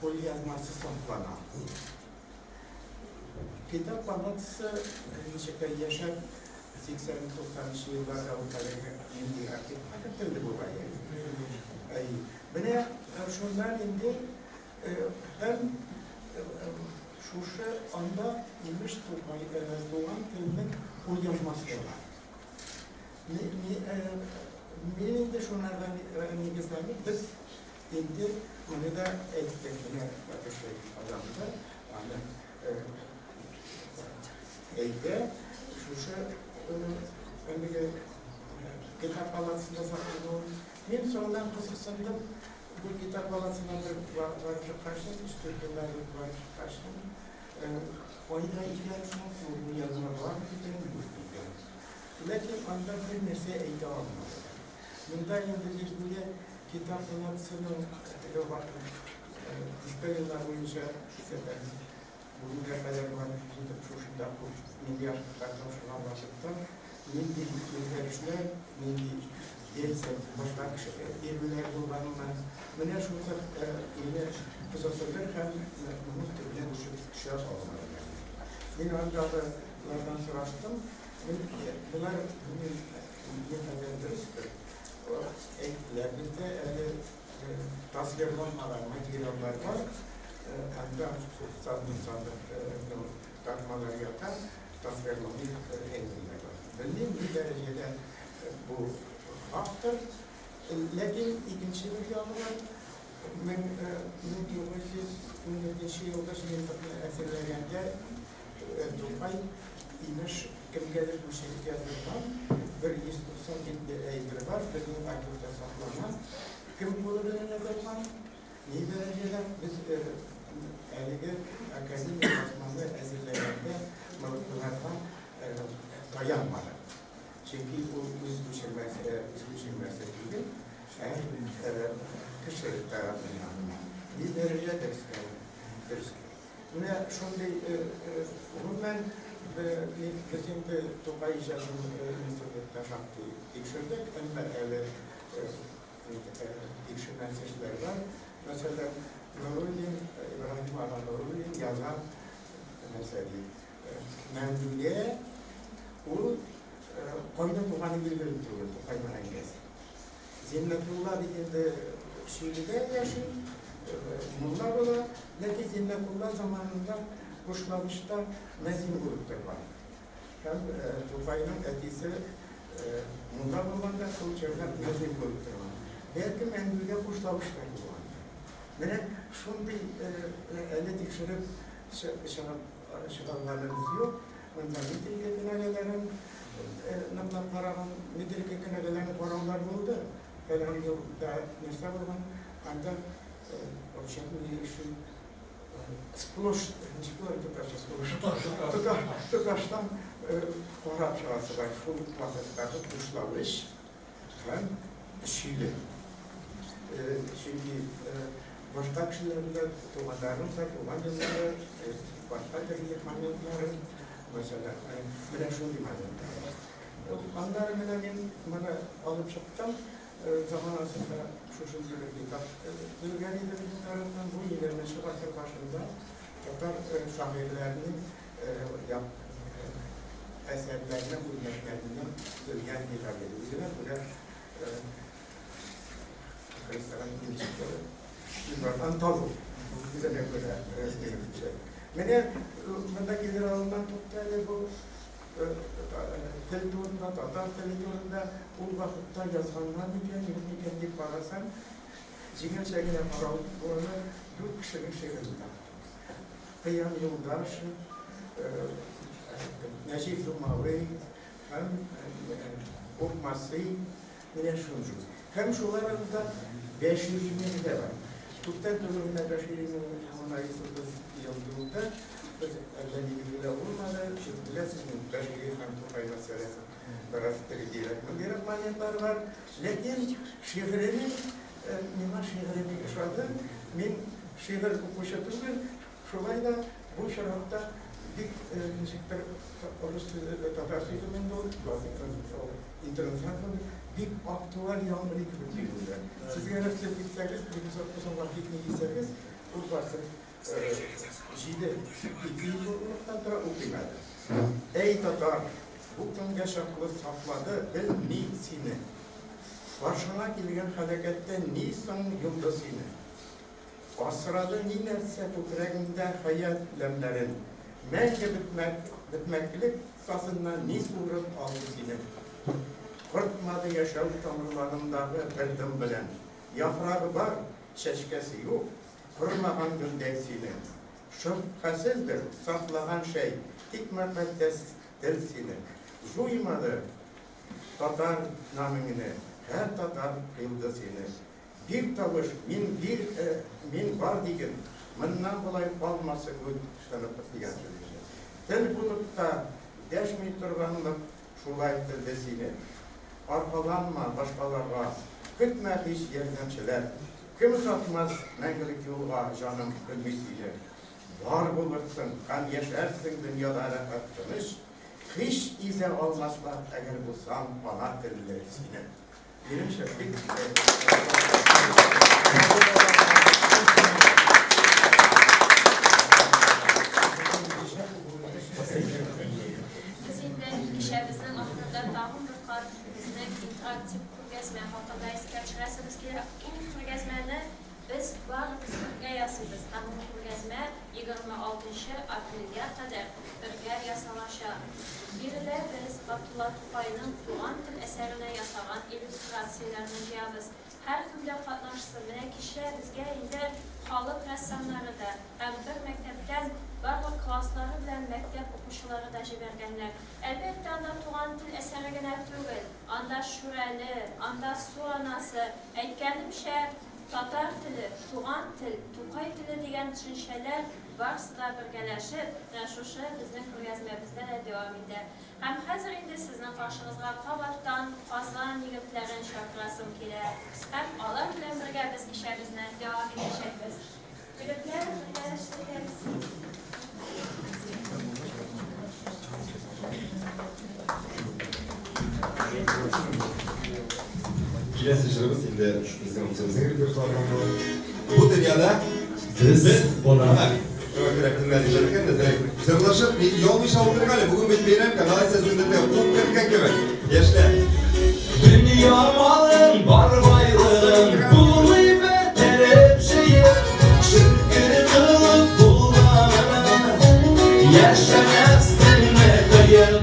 кулъязмасы саклана. Китап палатасы ничектер яшәп 80-90 елларда ул хәзерге нинди архивка кертелде бугай. Әй, менә шуннан инде һәм шушы анда имеш Тукай туган телнең кулъязмасы бар. Мин инде шунардан нигезләнеп без инде моны да әйттек. Менә Батыршәй Казанлы аны әйтә, шушы әлеге китап палатасында саклануын. Мин соңыннан кызыксындым, бу китап палатасына бер барып чыккачтын, 3-4 еллар элек барып чыккачтын, кайда икән соң ул язма бар микән, юк микән. Ләкин анда бер нәрсә әйтә алмадылар. Монда инде билгеле китап палатасының теге вакыт дистә еллар буенча исәпләп бүгенгә кадәр барып җитеп шушында күп нинди архивлар тапшырган вакытта нинди үзгәрешләр, нинди яисә башка кеше бирүләр булганына, менә шул мине кызыксындыр һәм моның төбенә төшә алмадым. Мин андагылардан сораштым, болар никадәр дөрестер. Әйттеләр, бездә әле тасвирланмаган материаллар бар, анда сандык-сандык тартмалар ята, тасвирланмый әйберләр бар. Белмим, ни дәрәҗәдә бу хактыр, ләкин икенче бер ягы бар. 1914 елда җыентыкны әзерләгәндә Тукай имеш кемгәдер күчереп язылган бер 190 битле әйбер бар, безнең архивта саклана. Кем кулы белән язылган, ни дәрәҗәдә без әлеге академик басманы әзерләгәндә боларга таянмадык. Чөнки ул үз күчермәсе түгел, ә кеше тарафыннан. Ни дәрәҗә дөрес. Менә шундый гомумән Без инде Тукай иҗатын институтта шактый тикшердек, әмма әле тикшергән эшләр бар. Мәсәлән, Нуруллин, Ибраһим ага Нуруллин яза, нәрсә ди, Мәндүлә ул кайда туганы билгеле түгел, Тукайның әңгәсе. Зиннәтулла бит инде Шиледә яши, мулла була, ләкин Зиннәтулла заманында Кушлавычта мәзин булып торган. Һәм Тукайның әтисе мулла булганда шул чорда мәзин булып торган. Бәлки Мәндүлә Кушлавычта булган. Менә шундый әле тикшереп чыгарганыбыз юк. Монда метрика кенәгәләрен ныклап караган, метрика кенәгәләрен караулар булды. Фәлән елда нәрсә булган, анда сплошь, ничек була татарча сплошь? Тоташтан карап чыгасы бар. Шул вакыттагы Кушлавыч һәм Шиле. Чөнки башка кешеләрнең дә туганнарын да, туган еллары, башка төрле моментларын, мәсәлән, менә шундый моментлар. Аннары менә мин моны алып чыктым, заманасында шушындый бер китап төзелгән иде безнең тарафтан. Бу 20 гасыр башында татар шагыйрьләренең әсәрләренең үрнәкләреннән төзелгән китап иде. Үзенә күрә антология. Үзенә күрә. Менә монда килер алдыннан туктале бу тел турында, татар теле турында ул вакытта язганнар микән, юк микән дип карасаң, җиңелчә генә карау була, дүрт кешенең шигырен таптым. Кыям Юлдашев, Нәҗип Думавый һәм Укмасый, менә шундый. Һәм шулар арасында Бәширинең дә бар. Күптән түгел генә Бәширинең 39 ел тулды. Без әллә ни билгеле булмады. Сез беләсез, Бәшири һәм Тукай мәсьәләсе бераз теге мондыйрак моментлар бар. Ләкин шигыренең, миңа шигыре бик ошады. Мин шигырь укучы түгел, шулай да бу очракта бик ничектер рус сүзе, татар сүзе инде ул, интернационал бик актуаль яңгырый кебек тоелды. Сезгә рөхсәт итсәгез, соңга китми дисәгез, ул барсын 7-2 юллыктан тора укыйм әле. Әй татар, бу көнгә чаклы саклады бел ни сине. Каршыңа килгән һәлакәттән ни соң йолды сине. Асрады ни нәрсә күкрәгеңдә хәят ләмнәрен. Мәңге бетмәклек сасыннан ни суырып алды сине. Кортмады яшәү тамырларындагы бер дым белән. Яфрагы бар, чәчкәсе юк, кормаган гөлдәй сине. Шөбһәсездер, саклаган шәй, тик мөкатдәс тел сине. Жуймады татар намеңне, һәр татар кыйлды сине. Бир тавыш, мин бир, мин бар диген, моннан болай калмасы күт тынып дигән сүз. Тел булып та дәшми торганлык шулай телде сине. Аркаланма башкаларга, көтмә һич ярдәмчеләр. Кем озатмас мәңгелек юлга, җаным белми сине. Бар булырсың һәм яшәрсең дөньяда рәхәт тыныч, һич изә алмаслар, әгәр булсаң ана телле сине. Минемчә, бик Без инде кичәбезнең ахырында тагын бер кат безнең интерактив күргәзмә хакында искә төшерәсебез килә. Ул күргәзмәне без барыбыз бергә ясыйбыз һәм ул күргәзмә 26 апрельгә кадәр бергә ясалачак. Биредә без Габдулла Тукайның Туган тел әсәренә ясаган иллюстрацияләрне җыябыз. Һәркем дә катнашсын. Менә кичә безгә инде халык рәссамнары да һәм бер мәктәптән барлык класслары белән мәктәп укучылары да җибәргәннәр. Әлбәттә, анда Туган тел әсәре генә түгел, анда Шүрәле, анда Су анасы, әйткәнемчә, татар теле, туган тел, Тукай теле дигән төшенчәләр барысы да бергәләшеп, менә шушы безнең күргәзмәбездә дә дәвам итә. Һәм хәзер инде сезнең каршыгызга кабаттан Казан егетләрен чакырасым килә. Һәм алар белән бергә без кичәбезне дәвам итәчәкбез. Егетләр, бергә эшләгез. Киләсе җырыбыз инде безнең үзебезнең репертуардан булыр. Бу дөньяда без кунак. Шуңа күрә кемнәр иҗат иткән, әзрәк җырлашып, мин ялмыйча утырыйк әле. Бүген бит бәйрәм, алайса сүзләрдә ук керткән кебек. Яшьләр. Дөнья малын, бар байлыгын булмый бетереп җыеп, шөкер кылып булганына, яшә нәфсеңне тыеп.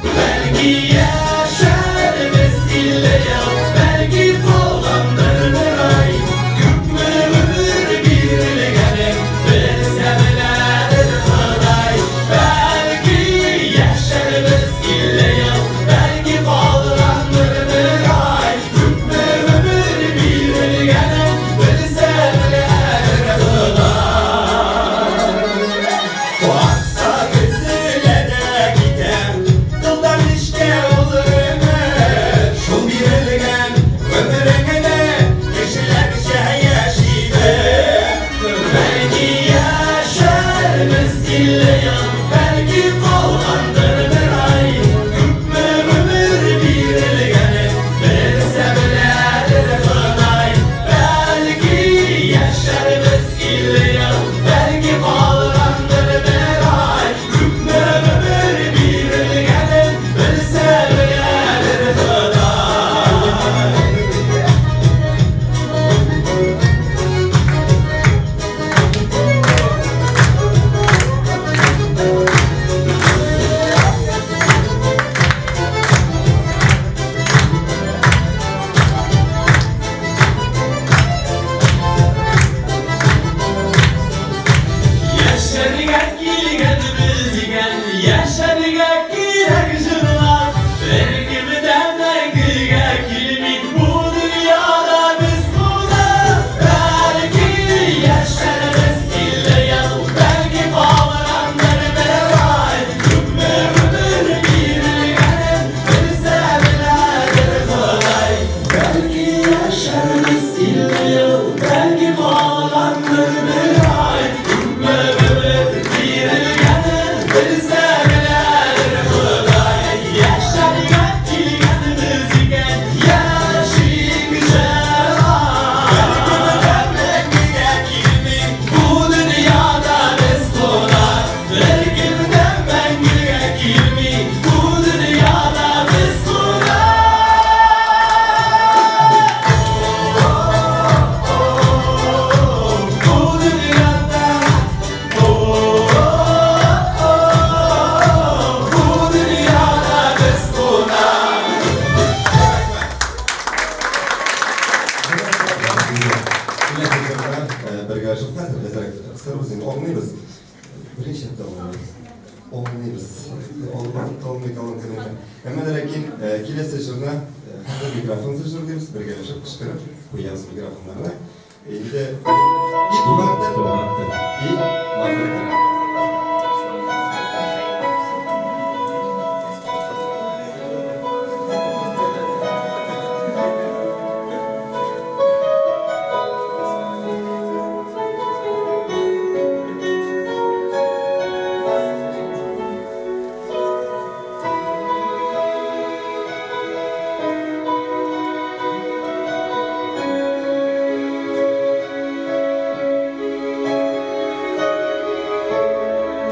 Бәлки яшәрбез 50 ел, бәлки калгандыр бер ай. Күпме гомер бирелгәнен белсә беләдер Ходай. Бәлки яшәрбез 50 ел, бәлки калгандыр бер ай. Күпме гомер бирелгәнен белсә беләдер Ходай. Акса көзелә дә китә, кылдан нечкә ул өмет. Шул бирелгән гомереңне кешеләрчә яшибез. Бәлки яшәрбез 50 ел, бәлки калгандыр бер ай. Күпме гомер бирелгәнен белсә беләдер Ходай. Бәлки яшәрбез 50 ел, бәлки калгандыр бер ай. Күпме гомер бирелгәнен белсә беләдер Ходай. Яшәргә килгәнбез икән, яшәргә кирәк җырлар. Беркем дә мәңгегә килми, бу дөньяда без кунак. Бәлки яшәрбез 50 ел, бәлки калгандыр бер ай. Күпме гомер бирелгәнен белсә беләдер Ходай. Бәлки яшәрбез 50 ел, бәлки калгандыр бер ай. Күпме гомер бирелгәнен белсә беләдер Ходай. Яшәргә килгәнбез икән, яшик җырлар. Беркем дә мәңгегә килми, бу дөньяда без кунак. Беркем дә мәңгегә килми, бу дөньяда без кунак. Бу дөньяда, бу дөньяда без кунак. Киләсе җырга бергәләшеп хәзер әзрәк кысырбыз инде, аңлыйбыз. Берничә дә аңлыйбыз. Аңлыйбыз. Аңлап калмый калган кебек. Әмма дә ләкин киләсе җырны хәзер микрофонсыз җырлыйбыз, бергәләшеп кычкырып куябыз микрофоннарны. Инде и туган тел, и матур тел. Thank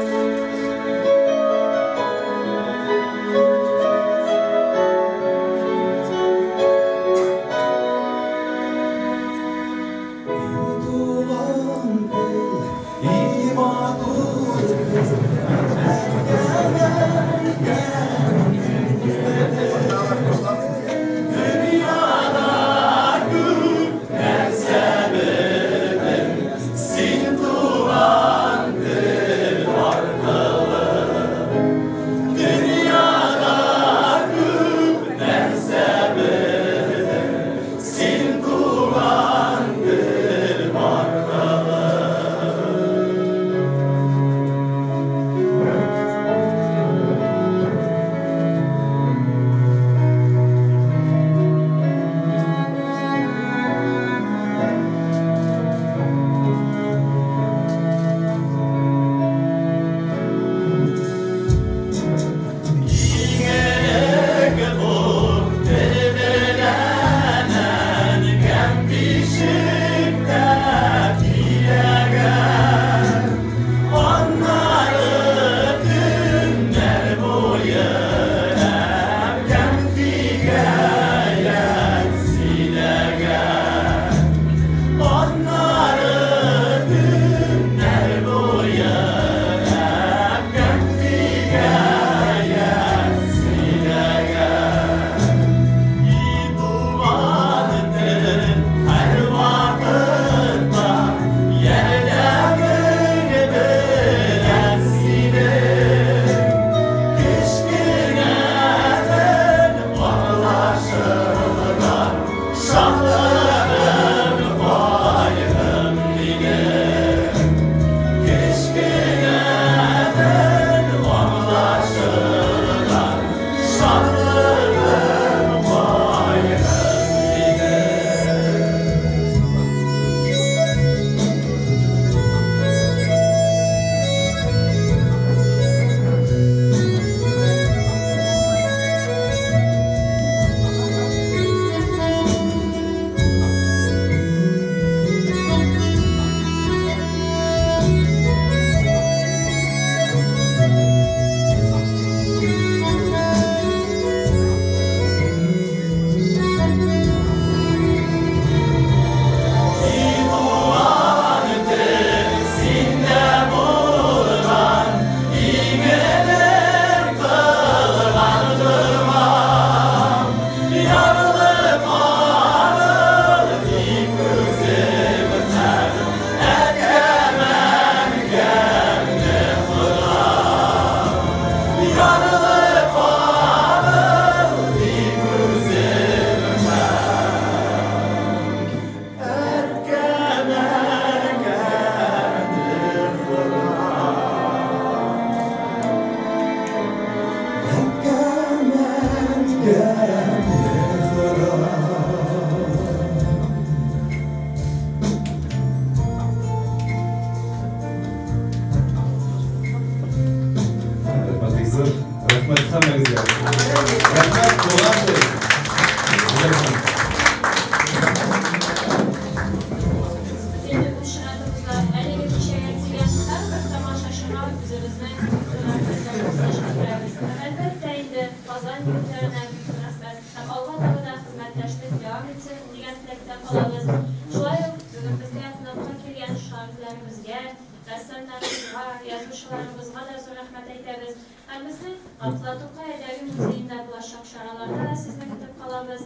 итсен дигән теләктә калабыз. Шулай ук бүген безгә кунакка килгән шагыйрьләребезгә, рәссамнарыбызга, язучыларыбызга да зур рәхмәт әйтәбез. Һәм безнең Габдулла Тукай әдәби музеенда булачак чараларда да сезне көтеп калабыз.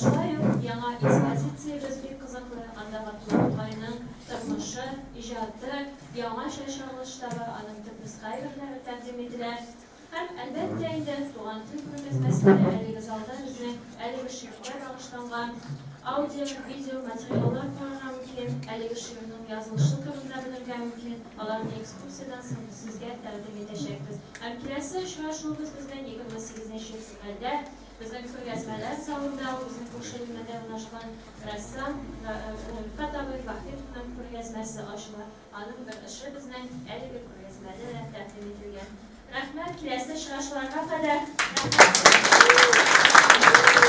Шулай ук яңа экспозициябез бик кызыклы, анда Габдулла Тукайның тормышы, иҗаты яңача чагылыш таба, аның төп нөсхә әйберләре тәкъдим ителә. Һәм, әлбәттә инде, Туган тел күргәзмәсендә әлеге залда безнең әлеге шигырьгә багышланган аудио, видео материаллар карарга мөмкин, әлеге шигырьнең язылышы турында белергә мөмкин, аларны экскурсиядән соң сезгә тәкъдим итәчәкбез. Һәм киләсе очрашуыбыз безнең 28 нче февральдә безнең күргәзмәләр залында, ул безнең күрше бүлмәдә урнашкан рәссам Рифкать абый Вахитовның күргәзмәсе ачыла. Аның бер эше безнең әлеге күргәзмәдә дә тәкъдим ителгән. Рәхмәт, киләсе очрашуларга кадәр. Рәхмәт.